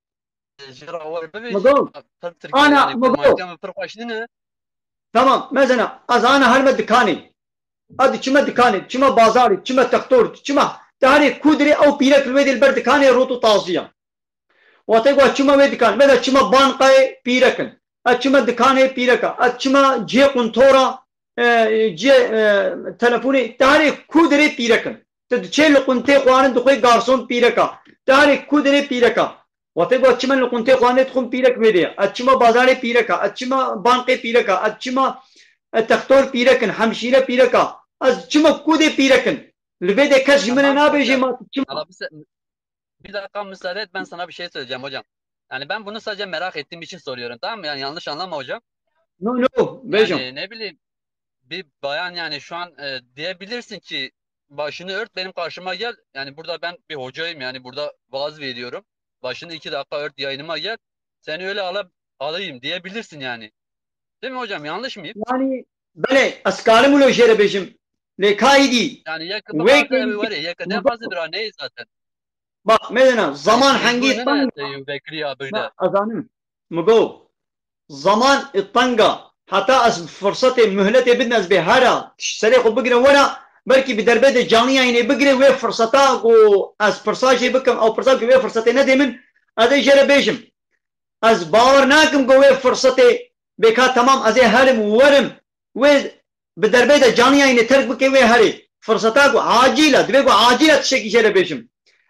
ji ra we bibêjî, Migo. Pir tirkî, ana, yani, Migo. Kurmancîya min pir xweş nîne. Tamam, mezena, ez ana her me dikanê. Ez diçime dikanê, diçime bazarê, diçime textor, diçime. Te herê ku dirê ew pîrek li wê dê li ber dikanê rût û tazî ya. Wextê ku ez çima wê dikan, mesela çima banqayê pîrek in. Ez çima dikanê pîreka, ez çima cihê quntora, e, cihê, e, telefonê, te herê ku dirê pîrek in. Tu diçê li quntê xwarin dixwê garson pîreka. Te herê ku dirê pîreka. Wextê ku ez çima li quntê xwarinê dixwim pîrek wê dê. Ez çima bazarê pîreka, ez çima banqê pîreka, ez çima, e, textor pîrek in, hemşîre pîreka. Ez çima ku dê pîrek in. Li vê dê kes ji min re nabêje ma tu çima. Bir dakika müsaade et, ben sana bir şey söyleyeceğim hocam. Yani ben bunu sadece merak ettiğim için soruyorum, tamam mı? Yani yanlış anlama hocam. No, no, bêjim. Yani ne bileyim, bir bayan yani şu an, e, diyebilirsin ki başını ört, benim karşıma gel. Yani burada ben bir hocayım, yani burada vaaz veriyorum. Başını iki dakika ört, yayınıma gel. Seni öyle ala-, alayım diyebilirsin yani. Değil mi hocam? Yanlış mıyım? Yani belê, ez karim wilo jê re bêjim. Lê ka îdî. Yani yakında wê fazla bir var ya, yakında fazla bir neyiz zaten. Bak, medena, zaman hengî teng. Bak, azanim. Migo, zaman teng a. Heta ez firsetê, muhletê bidin ez bê hera, serê xwe bigire wera, belkî bi derbê de canlı yayınê bigire wê firseta ku ez pirsa jê bikim, ew pirsa ku wê firsetê nedê min, ez ê jê re bêjim. Ez bawer nakim ku wê firsetê bê ka temam ez ê herim û werim, wê bi derbê de canlı yayınê terk bike wê herê. Firseta ku acîl e, divê ku acîl e tiştekî jê re bêjim.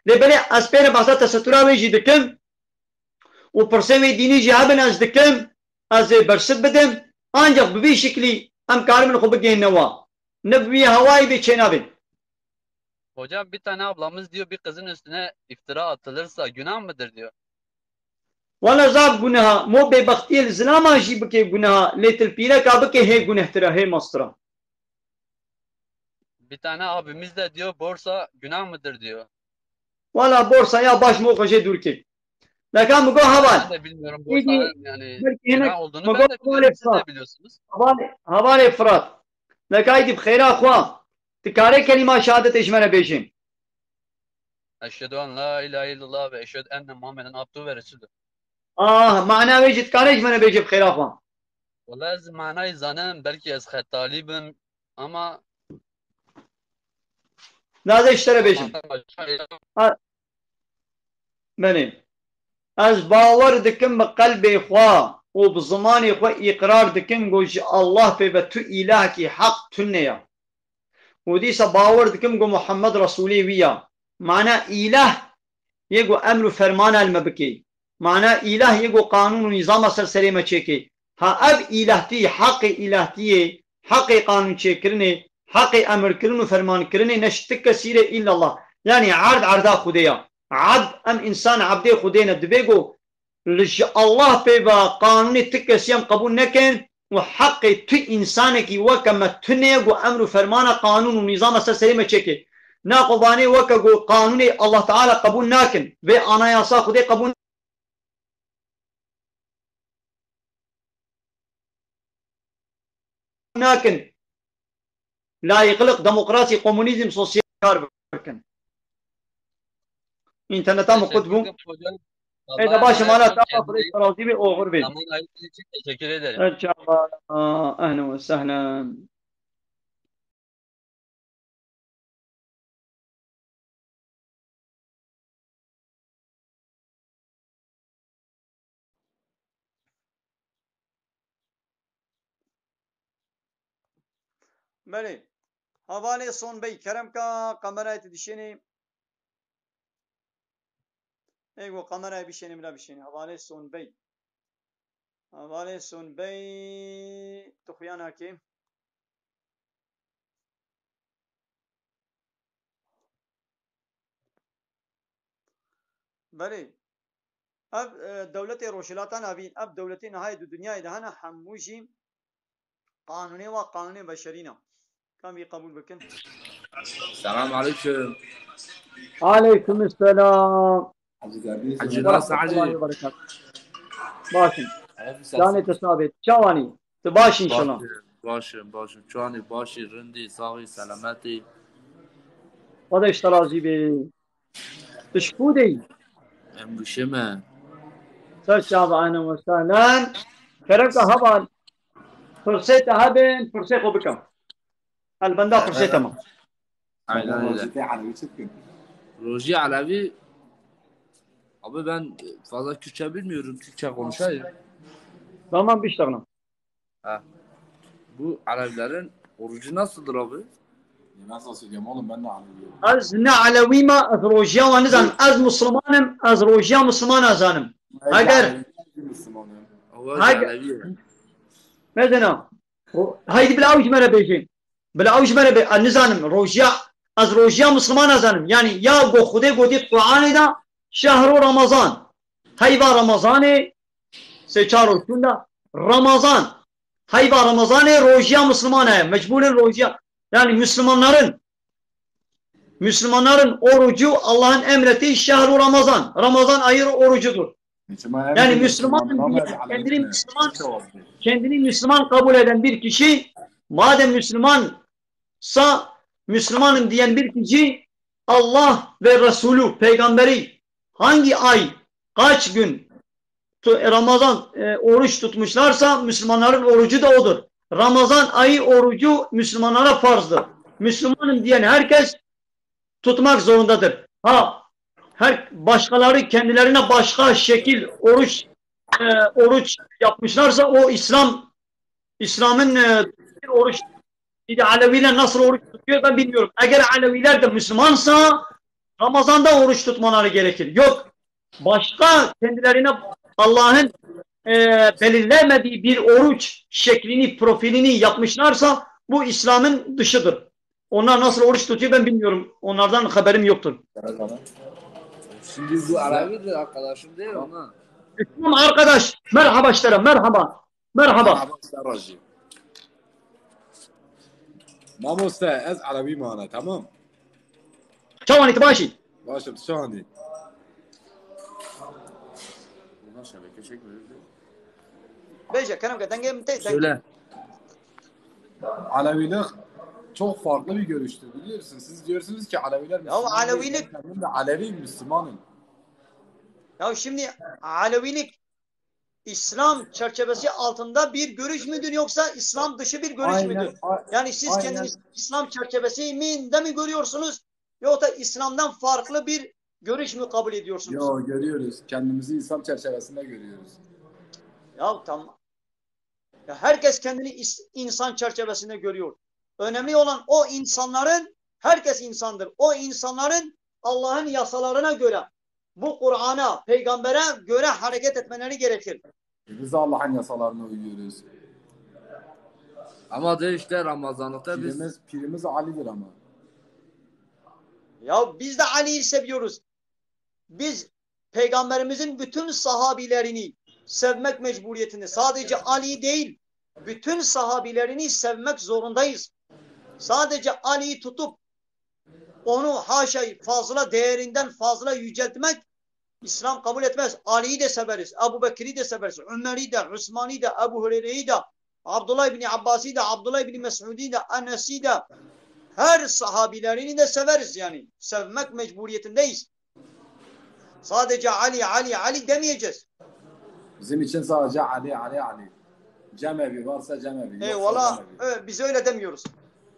Lê belê ez pê re behsa tesetura wê jî dikim û pirsê wê dînî jî hebin ez dikim, ez ê bersiv bidim. Ancak bi vî şiklî em karibin xwe bigihîne wa. Ne bi wî hewayî bê çênabê. Hocam, bir tane ablamız diyor, bir kızın üstüne iftira atılırsa günah mıdır diyor. Wala zaf guneha, mo bêbextiyê li zilaman jî bike guneha, lê til pîreka bike hê gunehtir e, hê mestir e. Bir tane abimiz de diyor, borsa günah mıdır diyor. Wala borsa ya baş mo xwe jê dûr kê. Leka min got heval. Ben de bilmiyorum borsanın yani günah olduğunu, ben de bilmiyorum, siz de biliyorsunuz. Hevalê, hevalê Firat. Leka îdî bi xêra xwe. Tu karê kelîma şehadetê ji me re bêjî. Eşhedü en la ilahe illallah ve eşhedü enne Muhammeden abduhu ve resulü. Ah, mana wê jî tu karê ji me re bêjî bi xêra xwe. Wala ez manayê zanim, belkî ez xetalî bim ama Naze ji te re bêjim. Ha, benê. Ez bawer dikim bi qelbê xwe û bi zimanê xwe îqrar dikim ku ji Allah pê ve tu îlahekî heq tune ye. Û dîsa bawer dikim ku Muhammed Resûlê wî ye. Mana îlah yê ku emr û fermana li me bike. Mana îlah yê ku qanûn û nîzama ser serê me çêke. Ha ev îlahtî, heqê îlahtiyê, heqê qanûn çêkirinê, heqê emirkirin û fermankirinê ne ji ti kesî re îllallah. Yanî erd erda Xwedê ya. Ebd, em însan ebdê Xwedê ne. Divê ku li ji Allah pê ve qanûnê ti kesî em qebûl nekin û heqê tu însanekî weke me tune ye ku emr û fermana qanûn û nîzama ser serê me çêke. Na qovanê weke ku qanûnê Allah Teala qebûl nakin. Vê anayasa Xwedê qebûl nakin. Layıklık, demokrasi, komunizm, sosyal kar bikin. İnterneta mi kut bû. Ê de baş e, mala, tamam, Xwedê razî be, oxir be. Zaman ayırdığınız için teşekkür ederim. Inşallah. Ahlen ve sehlen. Belê. Hevalê Sonbey, kerem ka kamerayê te dişênê. Ê ku kamerayê bişênê, bila bişênê. Hevalê Sonbey. Hevalê Sonbey, tu xuya nakê. Belê. Ev, e, dewletê Rojhilata Navîn, ev dewletê nihayê di dinyayê de hene, hemû jî qanûnê wa qanûnê beşerî ne. Kan vî qebûl bikin. Selam aleyküm. Aleyküm selam. Hacı Ve nasıl hacı? rahmetullahi ve berekatuh. Başım. Aleyküm selam. Canê te sabit. Çawanî? Tu baş inşallah. Başım, başım, başım. Çawanî başî, rindî, saxî, selametî. Xwedê ji te razî be. Tu ji ku de yî? Em gişê me. Ser çava, ehlen ve sehlen. Kerem ka heval. Pirsê te hebin, pirsê xwe bikim. Elbenda pirsê te ma. Aynen öyle. Rojî Elewî. Abi ben fazla Kürtçe bilmiyorum. Türkçe konuşayım. Tamam, biştagna. Ha. Bu Alevilerin orucu nasıldır abi? Nasıl söyleyeyim oğlum, ben de Aleviyim. Ez ne Elewî me, ez rojiya wan nizanim. Ez Muslimanim, ez rojiya Muslimana zanim. Eger Müslümanım. Eger Mezena. Haydi bila ew ji me re bêjin. Bila ew ji me re bê, ez nizanim. Rojiya, ez rojiya Muslimana zanim. Yani ya go Xwedê gotî Qur'anê de şehru Ramazan. Heyva Ramazanê, sê çar roj şûnda Ramazan. Heyva Ramazanê rojiya Muslimana ye. Mecbûrin rojiya. Yani Müslümanların Müslümanların orucu Allah'ın emrettiği şehru Ramazan. Ramazan ayı orucudur. Yani Müslüman diye kendini Müslüman, kendini Müslüman kabul eden bir kişi, madem Müslümansa, Müslümanım diyen bir kişi Allah ve Resulü, peygamberi hangi ay, kaç gün tu-, Ramazan, e, oruç tutmuşlarsa Müslümanların orucu da odur. Ramazan ayı orucu Müslümanlara farzdır. Müslümanım diyen herkes tutmak zorundadır. Ha, her başkaları kendilerine başka şekil oruç, e, oruç yapmışlarsa o İslam, İslam'ın, e, bir oruç. Bir de Aleviler nasıl oruç tutuyor ben bilmiyorum. Eğer Aleviler de Müslümansa Ramazan'da oruç tutmaları gerekir. Yok. Başka kendilerine Allah'ın, e, belirlemediği bir oruç şeklini, profilini yapmışlarsa bu İslam'ın dışıdır. Onlar nasıl oruç tutuyor ben bilmiyorum. Onlardan haberim yoktur. Şimdi bu Alevidir arkadaşım değil ama. Tamam arkadaş. Merhaba işte. Merhaba. Merhaba. Merhaba Serracı. Mamoste, ez Elewî mane, tamam? Çawanî, tu baş î? Baş im, tu çawanî? Buradan şebeke çekmiyor. Bêje, kerem ke, dengê min tê, dengê. Söyle. Alevilik çok farklı bir görüştür, biliyorsun. Siz diyorsunuz ki Aleviler Müslüman değil. Alevilik. Ben kendim de Alevi, Müslümanım. Ya şimdi Alevilik İslam çerçevesi altında bir görüş müdür yoksa İslam dışı bir görüş müdür? Yani siz kendiniz İslam çerçevesinde mi görüyorsunuz yoksa İslam'dan farklı bir görüş mü kabul ediyorsunuz? Yo, görüyoruz. Kendimizi İslam çerçevesinde görüyoruz. Ya tamam. Ya herkes kendini is- insan çerçevesinde görüyor. Önemli olan o insanların, herkes insandır. O insanların Allah'ın yasalarına göre, bu Kur'an'a, peygambere göre hareket etmeleri gerekir. Biz de Allah'ın yasalarına uyuyoruz. Ama de işte Ramazanlıkta biz Pirimiz, pirimiz Ali'dir ama. Ya biz de Ali'yi seviyoruz. Biz peygamberimizin bütün sahabilerini sevmek mecburiyetinde. Sadece Ali'yi değil, bütün sahabilerini sevmek zorundayız. Sadece Ali'yi tutup onu haşa fazla değerinden fazla yüceltmek İslam kabul etmez. Ali'yi de severiz, Ebu Bekir'i de severiz, Ömer'i de, Osman'ı da, Ebu Hureyre'yi de, Abdullah ibn Abbas'ı da, Abdullah ibn Mes'ud'u da, Enes'i de, her sahabilerini de severiz yani. Sevmek mecburiyetindeyiz. Sadece Ali, Ali, Ali demeyeceğiz. Bizim için sadece Ali, Ali, Ali. Cemevi varsa Cemevi, yoksa Eyvallah. Cemevi. Ö- biz öyle demiyoruz.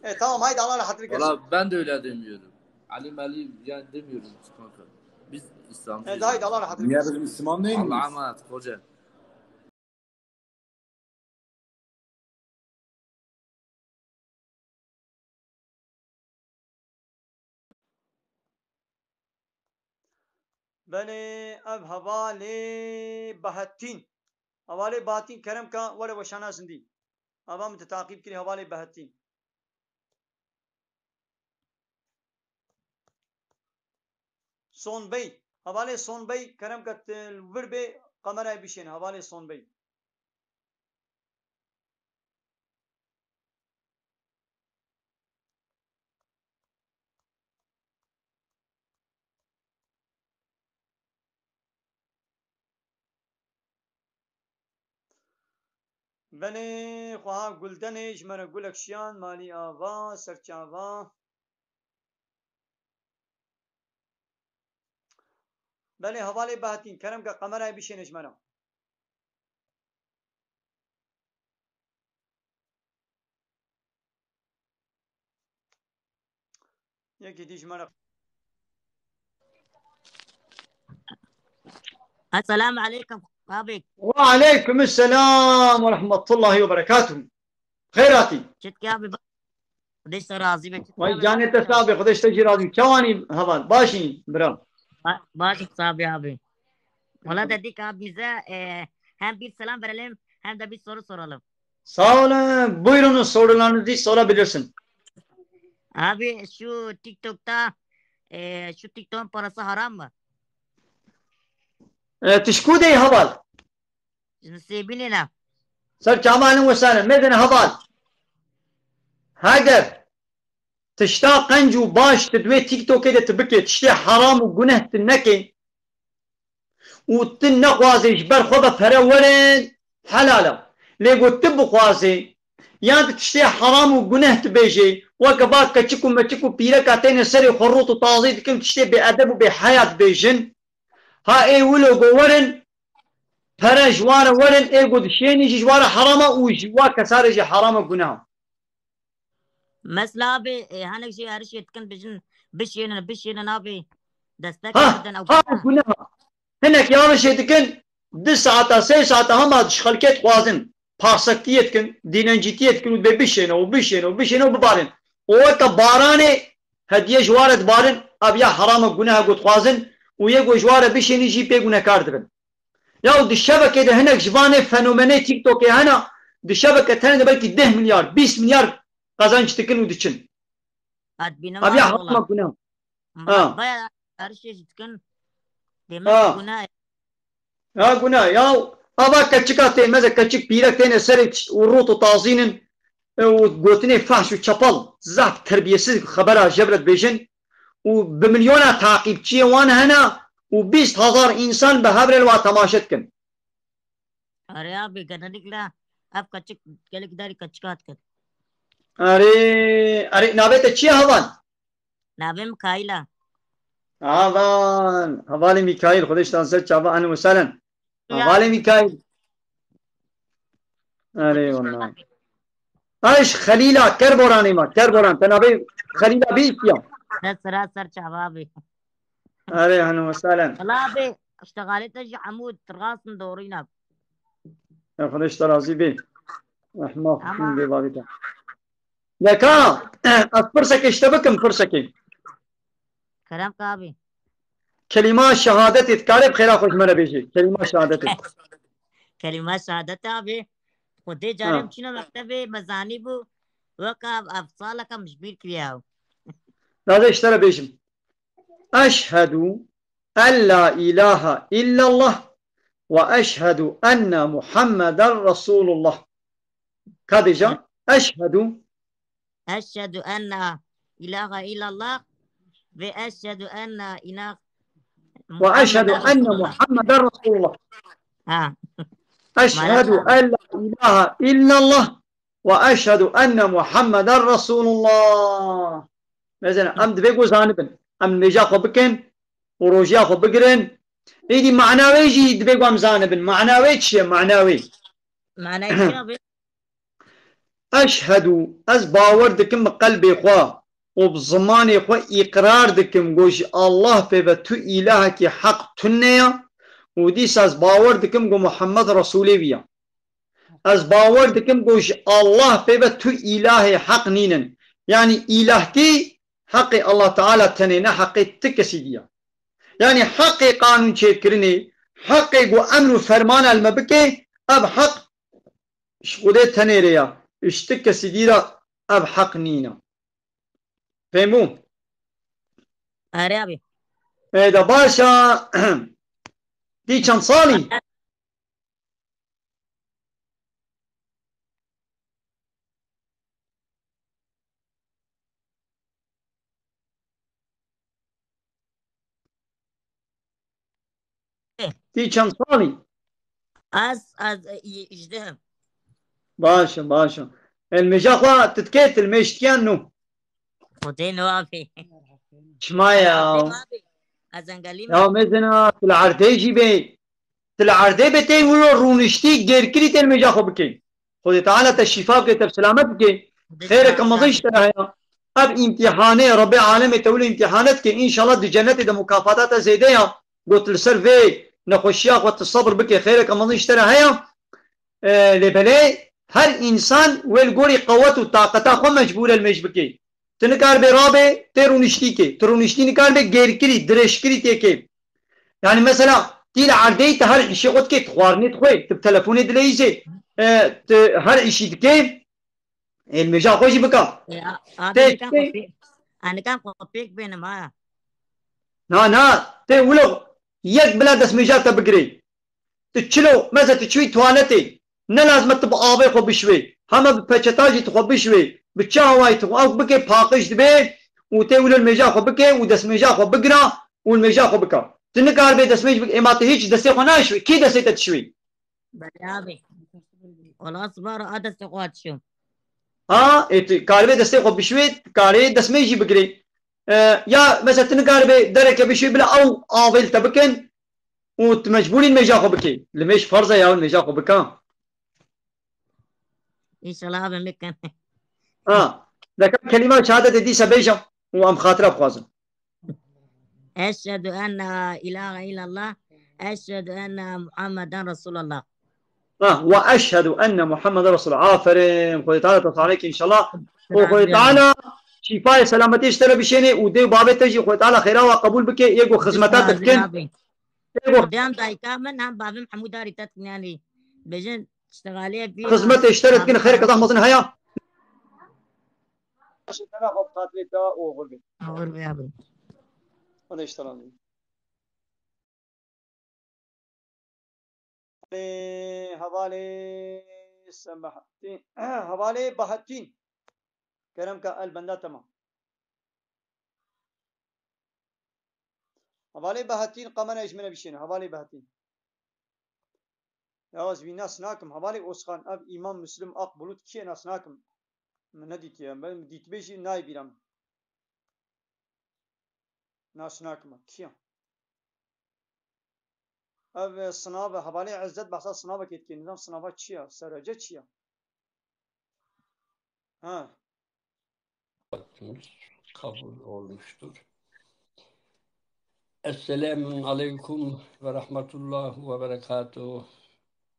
E, tamam, haydi Allah rahatlık versin. Valla ben de öyle demiyorum. Ali Mali yani demiyorum kanka. Biz İslamcıyız. E, haydi Allah rahatlık Niye versin. Biz Müslüman değil miyiz? Allah'a emanet hoca. Belê ev hevalê Bahattin. Hevalê Bahattin kerem ka were weşana zindî. Ava min te taqîb kirî hevalê Bahattin. Son Bey. Hevalê Son Bey kerem ka te li vir bê kamerayê bişên. Hevalê Son Bey. Venê xweha Guldenê ji me re gulek şiyan, malî ava, serçava. Belê hevalê Bahattin, kerem ke kamerayê bişêne ji me re. Yekî dî ji me re. Esselamu aleykum abi. Ve aleykum esselam ve rahmetullahi ve berekatuhu. Xeyr hatî. Çitke abi, Xwedê ji te razî be. Vay canê te sağ be, Xwedê ji te jî razî be. Çawanî heval? Başî bira. Ba- Baş sağ be abi. Wala dedik abimize e, hem bir selam verelim hem de bir soru soralım. Sağ olun. Buyurunuz, sorularınızı sorabilirsin. Abi şu TikTok'ta e, şu TikTok'un parası haram mı? E, tişkû dey heval. Ji Nisêbînê ne? Ser çavanên we sane. Mêzin heval. Heger tişta qenc û baş tu di wê TikTokê de tu bikê, tiştê heram û guneh tu nekê û tu nexwazê ji ber xwe ve pere were, helal e. Lê got tu bixwazê, yan tu tiştê heram û guneh tu bêjê, weke va keçik û meçik û pîreka têne serê xwe rût û tazî dikin, tiştê bêedeb û bêheya dibêjin. Ha ê wilo go werin, pere ji wan re werin, ê go dişênî jî ji wan re heram e û ji wa kesa re jî heram e, guneh e. Mesela abi, e, hinek jî herişê dikin, bijin, bişênin, bişênin abi. Destek Ha, bidin, ew ha, guneh e. Hinek yanlişê dikin, du saeta, sê saeta hema ji xelkê dixwazin, parsektiyê dikin, dînencîtiyê dikin û dibê bişêne û bişêne û bişêne û bibarin. Û weke baranê hediye ji wan re dibarin, ev ya heram e, guneh e, got dixwazin û yê got ji wan re bişênî jî pê gunehkar dibin. Ya di şevekê de hinek ji vanê fenomenê TikTokê hene, di şeveke tenê de belkî deh milyar, bîst milyar qazanç dikin û diçin. Ev ya heram e, guneh e. Ha. Baya her şey dikin. Demek Ha. Gunah. Ya guneh ya. Ava keçika tê, meze keçik pîrek têne serê û rût û tazînin, e, û gotinê fahş û çepal, zaf terbiyesiz xebera jevre dibêjin û bi milyona taqîbçiyê wan hene û bîst hezar însan bi hev re li wan temaşe dikin. Erê abi, genellikle ev keçik, gelek darî keçika dikin. Erê, erê, navê te çi ye heval? Navê Mikaîl e. Heval, hevalê Mikaîl, Xwedê ji te ser çava, ehlen we sehlen. Ya. Hevalê Mikaîl. Erê wala. Eş Xelîla, Kerboranê me, Kerboran, te navê Xelîla bîstiya. Te sira ser çava bî. Erê, ehlen we sehlen. Wala abi, îştixalê te jî hemû rast in, doğruyna. Ya Xwedê ji te razî bê. Rehma Xwedê bê bavê te. Yeka, ez pirsekê ji te bikim, pirsekê. Kerem ke abi. Kelîma şehadetê dikarê bi xêra xwe ji me re bêjê. Kelîma şehadetê. Kelîma şehadetê abi. Xwedê carê Ha. em çûne mektebê, me zanîbû. Weka ev saleka min ji bîr kiriye ew. Lazê ji te re bêjim. Eşhedû en la ilahe illallah ve eşhedû enne Muhammeden Resulullah. Ka bêje? Eşhedû. Eşhedû en la ilahe illallah ve eşhedû en la ilah-, Ve eşhedû Muhammeden enne Resulullah. Muhammeden Resulullah. Ha. Eşhedû Maalesef. en la ilahe illallah ve eşhedû enne Muhammeden Resulullah. Mesela, em divê ku zanibin. Em nêja xwe bikin û rojiya xwe bigirin. Êdî mana wê jî divê ku em zanibin. Mana wê çi ye? Mana wê. Mana wê çi ye abi? Eşhedû, ez bawer dikim bi qelbê xwe û bi zimanê xwe îqrar dikim ku ji Allah pê ve tu îlahekî heq tune ye û dîsa ez bawer dikim ku Muhammed Resûlê wî ye. Ez bawer dikim ku ji Allah pê ve tu îlahê heq nînin. Yanî îlahtî heqê Allah Teala tenê, ne heqê ti kesî dî ye. Yanî heqê qanûn çêkirinê, heqê ku emr û fermana li me bike, ev heq ji Xwedê tenê re ya. Ji ti kesî dî re ev heq nîne. Fêm bû? Erê abi. Ê de baş e. Tî çend salî? Tî çend salî? Ez, ez, e, î-, îjdeh im. Baş e, baş e. Ê, li mêja xwe tu dikê, tu li mêj dikiyan nû? Xwedê nû abi. Çima ya? Abi, ez engelî me. Ya mezina, tu li erdê jî bê. Tu li erdê be tê wilo rûniştî gêrkirî tê li mêja xwe bikê. Xwedê Teala te şîfa bike, te bi selamet bike. Xêreke mezin ji te re heye. Ev îmtîhanê Rebbê alemê te wilo îmtîhanet ke. Înşallah di cennetê de mukafata te zêde ya. Got li ser vê nexweşiya xwe tu sebir bike. Xêreke mezin ji te re heye. E, lê belê her însan wê li gorî qewet û taqeta xwe mecbûr e li mêj bike. Tu nikaribê rabê tê rûniştî kê. Tu rûniştî nikaribê gêrkirî, dirêjkirî tê kê. Yani mesela tî li erdeyî tu her îşê xwe dikê, tu xwarinê dixwê, tu bi telefonê dileyîzê, e, tu her îşî dikê, ê, li mêja xwe jî bika. E, a-, abi, Tê nikan xwe pê-, a, nikan xwe pêk bênim ha. Na, na, tê wilo yek bila destmêja te bigirê. Tu çilo, mesela tu çûyî tuwaletê, ne lazim e tu bi avê xwe bişwê. Hema bi peçeta jî tu xwe bişwê. Bi çi awayî tu xwe ew bike paqij dibe û tê wilo li mêja xwe bike û destmêja xwe bigira û li mêja xwe bika. Tu nikaribê destmêj bike, êma tu hîç destê xwe naşwê. Kî destê te dişwê? Belê abi. Wala sibar a destê xwe dişim. Ha, ê tu karibê destê xwe bişwê, karê destmêj jî bigirê. E, ya mesela tu nikaribê dereke bişwê bila ew avê li te bikin. û tu mecbûrî mêja xwe bikî. Li mêj ferz e ya, mêja xwe bika. Înşallah abi, em bikin. Ha. Deka kelîma şehadetê dîsa bêje û em xatira bixwazin. Eşhedü en la ilahe illallah, eşhedü enne Muhammeden Resulullah. Ha, ve eşhedü enne Muhammeden Resulullah. Aferin. Xwedê Teala te salih ke înşallah. Û Xwedê Teala şîfayê selametiyê ji te re bişêne û dê û bavê te jî Xwedê Teala xêra wa qebûl bike. Yê ku xizmeta te dikin. Ê, bo- Dem dayika min hem bavim hemû darî te dikin, yanî bêjin, iştixalê bî. Xizmetê ji te re dikin, xêreke zehf mezin heye. Baş e, tena xwe bi xatirê te û oxir bê. Oxir bê abi. Hadi işte lan. Hevalê, hevalê Sebahattin, hevalê Bahattin. Kerem ke el benda, temam. Hevalê Bahattin, kamerayê ji min re bişêne. Hevalê Bahattin. Ya ez wî nas nakim. Hevalê Oskan, ev Îmam Muslim Akbulut kî ye, nas nakim. Min nedîtiye. Ben dîtibê jî nayê bîra min. Nas nakim. Kî ye? Ev, e, sinave, hevalê Izzet behsa sinavekê dike. Nizam sinava çi ye? Serece çi ye? Ha. Kabul olmuştur. Esselamun aleyküm ve rahmetullah ve berekatuhu.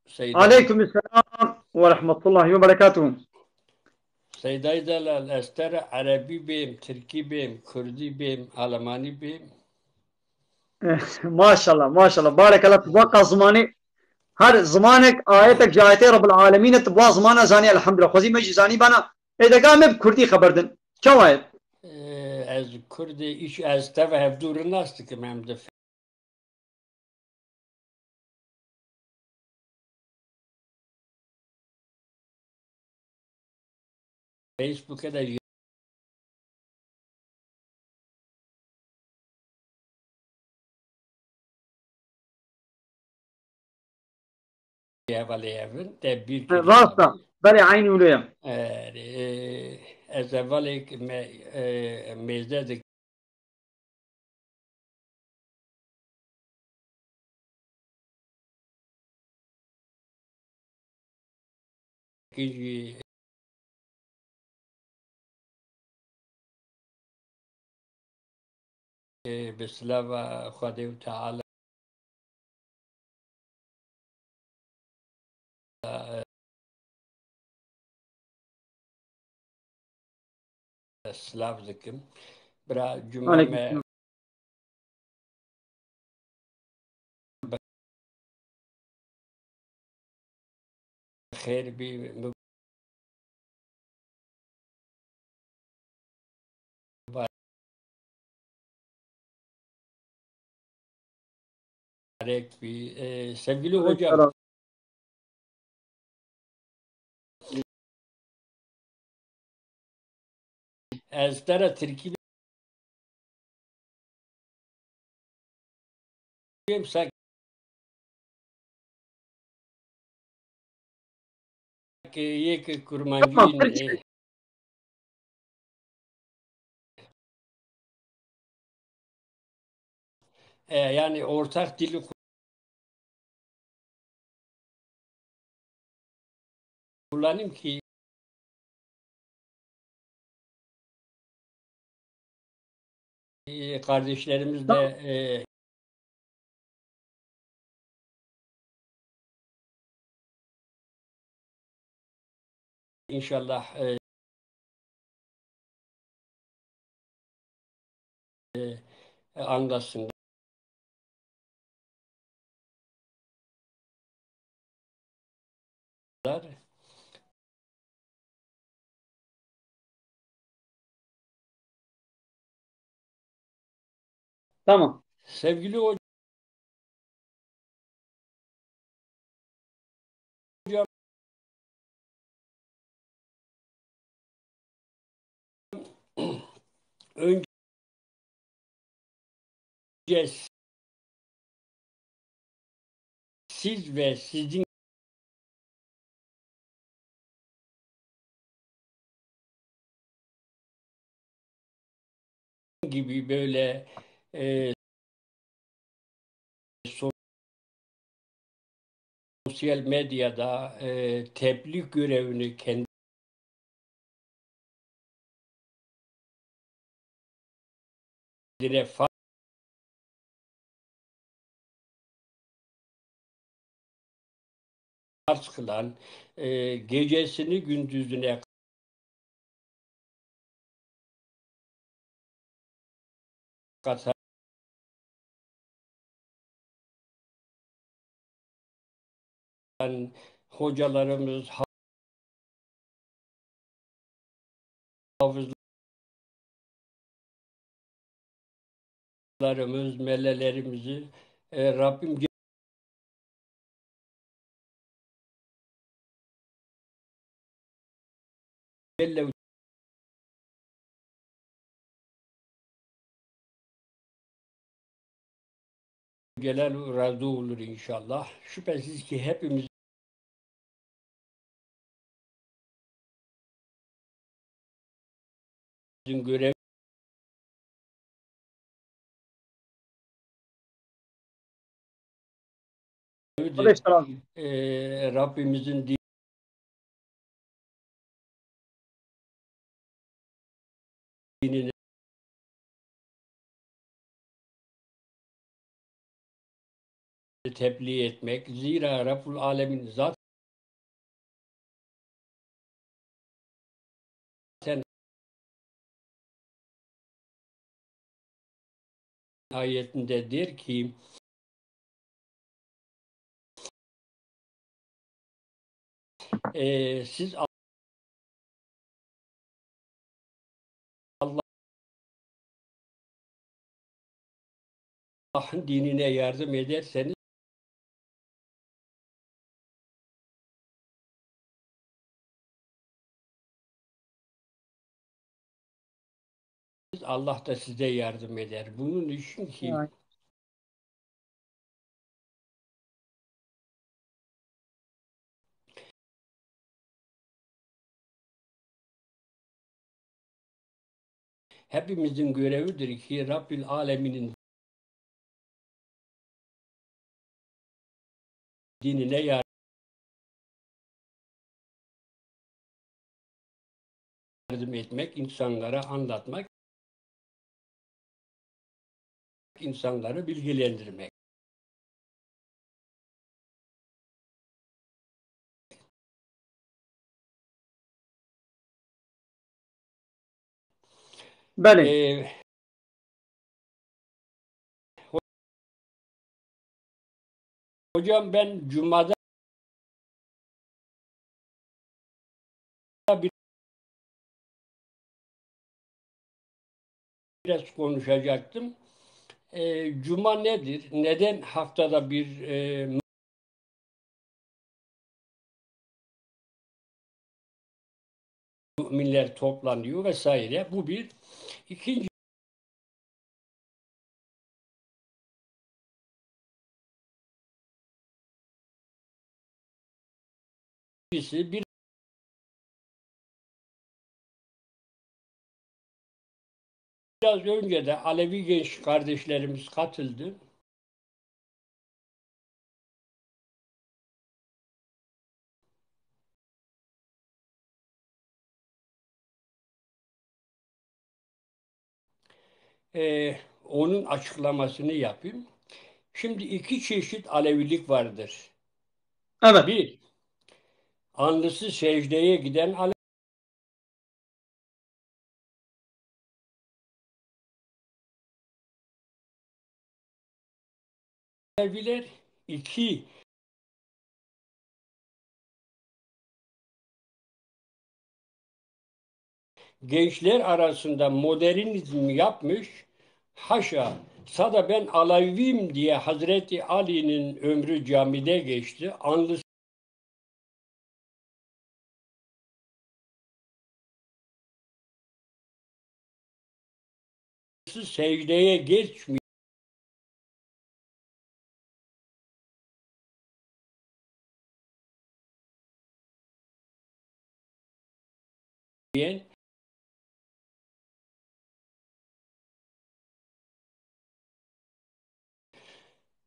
Seyda. Aleyküm selam ve rahmetullahi ve berekatuhu. Seydayê delal, ez te re erebî bêm, tirkî bêm, kurdî bêm, alemanî bêm. Maşallah, maşallah. Barekallah. Tu baka zimanê, her zimanek ayetek ji ayetê Rabbil Alemîn e, tu ba zimana zanî, elhamdülillah. Xwezî me jî zanî bana. Ê deka me bi kurdî xeber din. Çawa ye? Ee, ez kurdî, îş ez te ve hevdû re nas dikim, em di Facebook'e de hevalê evin de bir. Rast e. Belê, eynî wilo ye. Erê, e, ez hevalêk me, e, mêze dikim. Kî jî, e, bi silava Xwedê û Teala, e, silav dikim. Bira cuma me xêr bî, mübarek bî. Ee, sevgili hocam, ez te re tirkî bêm, sen yek kurmancî. Tamam, tirkî. E, yani ortak dili kullanayım ki e, kardeşlerimiz de e, inşallah e, e, anlasınlar. Tamam. Sevgili hocam, önce siz ve sizin gibi böyle e, so- sosyal medyada e, tebliğ görevini kendine farz kılan, e, gecesini gündüzüne katan hocalarımız, hafızlarımız, melelerimizi, e, Rabbim Celle Celaluhu razı olur inşallah. Şüphesiz ki hepimizin görevi Kardeş, tamam. E, Rabbimizin di- dînine tebliğ etmek. Zira Rabbul Alemin zaten ayetinde der ki, e, siz Allah'ın dinine yardım ederseniz, Allah da size yardım eder. Bunun için ki Vay. Hepimizin görevidir ki Rabbil Alemin'in dinine yardım etmek, insanlara anlatmak, insanları bilgilendirmek. Belê. Ee, ho-, hocam, ben Cuma'da bir biraz konuşacaktım. Ee, Cuma nedir? Neden haftada bir, e, müminler toplanıyor vesaire? Bu bir. İkinci birisi, bir, biraz önce de Alevi genç kardeşlerimiz katıldı. Ee, onun açıklamasını yapayım. Şimdi iki çeşit Alevilik vardır. Evet. Bir, alnısı secdeye giden Aleviler, iki, gençler arasında modernizm yapmış, haşa, sada ben Aleviyim diye Hazreti Ali'nin ömrü camide geçti, alnısı secdeye geçmeyen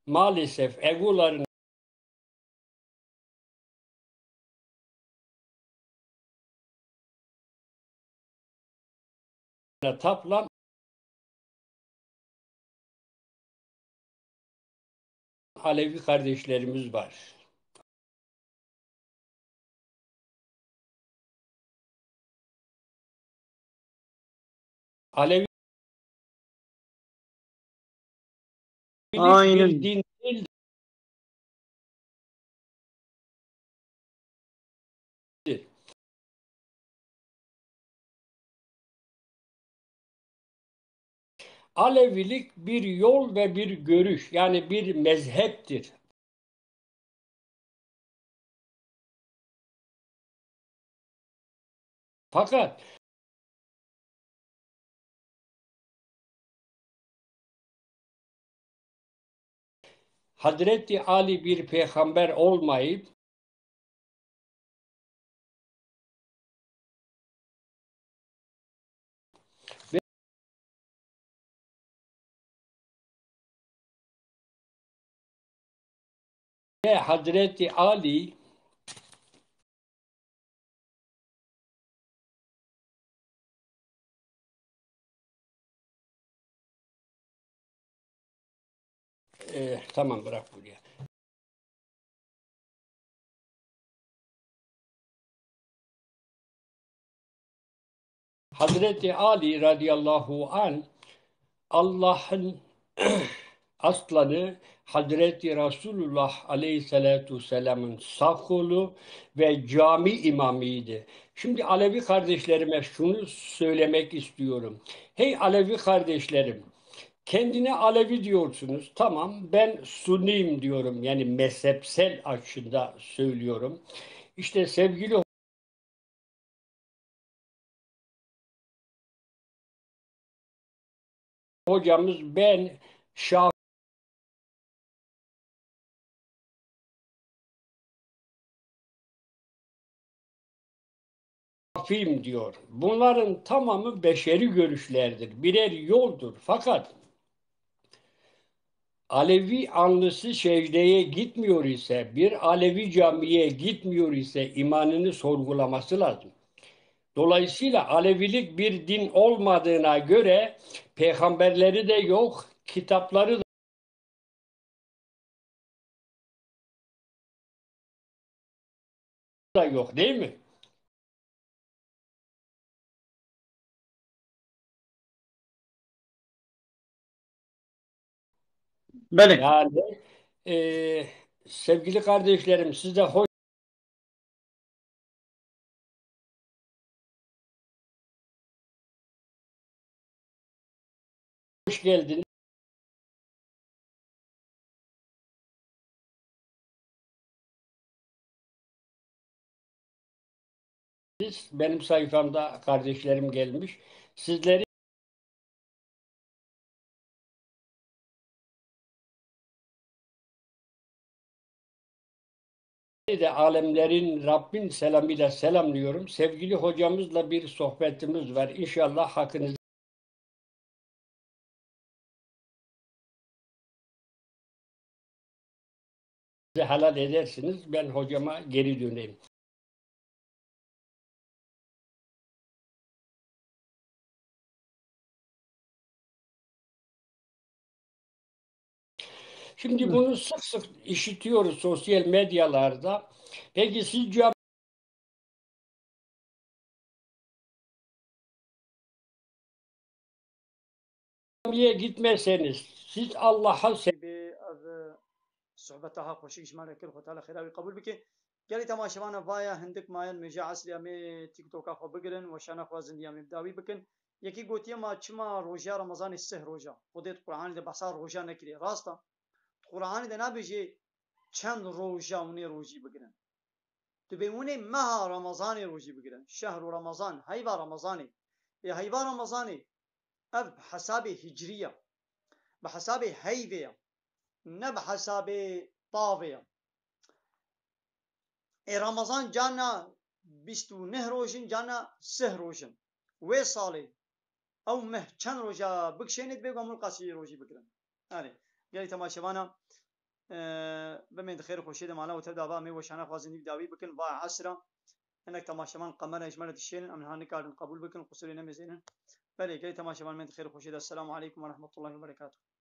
maalesef egolarına tapılan Alevi kardeşlerimiz var. Alevi Aynen. Bir din değil. Alevilik bir yol ve bir görüş, yani bir mezheptir. Fakat Hazreti Ali bir peygamber olmayıp, ve Hazreti Ali E, tamam, bırak buraya. Hazreti Ali radıyallahu anh Allah'ın aslanı Hazreti Resulullah aleyhissalatu vesselam'ın sağ kolu ve cami imamıydı. Şimdi Alevi kardeşlerime şunu söylemek istiyorum. Hey Alevi kardeşlerim, kendine Alevi diyorsunuz. Tamam, ben Sunniyim diyorum. Yani mezhepsel açıda söylüyorum. İşte sevgili hocamız, ben Şafiyim diyor. Bunların tamamı beşeri görüşlerdir, birer yoldur. Fakat Alevi anlısı secdeye gitmiyor ise, bir Alevi camiye gitmiyor ise imanını sorgulaması lazım. Dolayısıyla Alevilik bir din olmadığına göre peygamberleri de yok, kitapları da yok, değil mi? Belê. Yani, e, sevgili kardeşlerim, siz de hoş hoş geldiniz. Benim sayfamda kardeşlerim gelmiş. Sizleri de alemlerin Rabbin selamıyla selamlıyorum. Sevgili hocamızla bir sohbetimiz var. İnşallah hakkınızı helal edersiniz. Ben hocama geri döneyim. Şimdi bunu sık sık işitiyoruz sosyal medyalarda. Peki siz camiye gitmeseniz, siz Allah'a se- Bê ev sohbeta ha xweşik ji me re kir, Xwe Teala xêra wî qebûl bike. Gelî temaşevana vaya hindik mayan mêja esrî em ê TikToka xwe bigirin, weşana xwe zindî em ê bi dawî bikin. Yekî gotiye ma çima roja Remezanê sih roja? Xwedê di Qur'anê de behsa roja nekiriye. Rast e. Di Qur'anê de nabêje çend roja hûn ê rojî bigirin. Dibê hûn ê meha Remezanê rojî bigirin. Şehru Remezan, heyva Remezanê. Ê heyva Remezanê, ev bi hesabê hicrî ye. Bi hesabê heyvê ye. Ne bi hesabê tavê ye. Ê Remezan carna bîst û neh roj in, carna sih roj in. Wê salê ew meh çend roja bikişêne, dibê ku em wil qasî rojî bigirin. Erê, gelî temaşevana, e, bimên di xêr û xweşiyê de, mala û tev de ava em ê weşana xwe zindî bi dawî bikin, va esra. Hinek temaşevan qemera ji me re dişêlin, em niha nikarin qebûl bikin, qusûrê nemêzênin. Belê, gelî temaşevan, em ê di xêr û xweşiyê de. Esselamu aleykum ve rahmetullahi ve berekatuhu.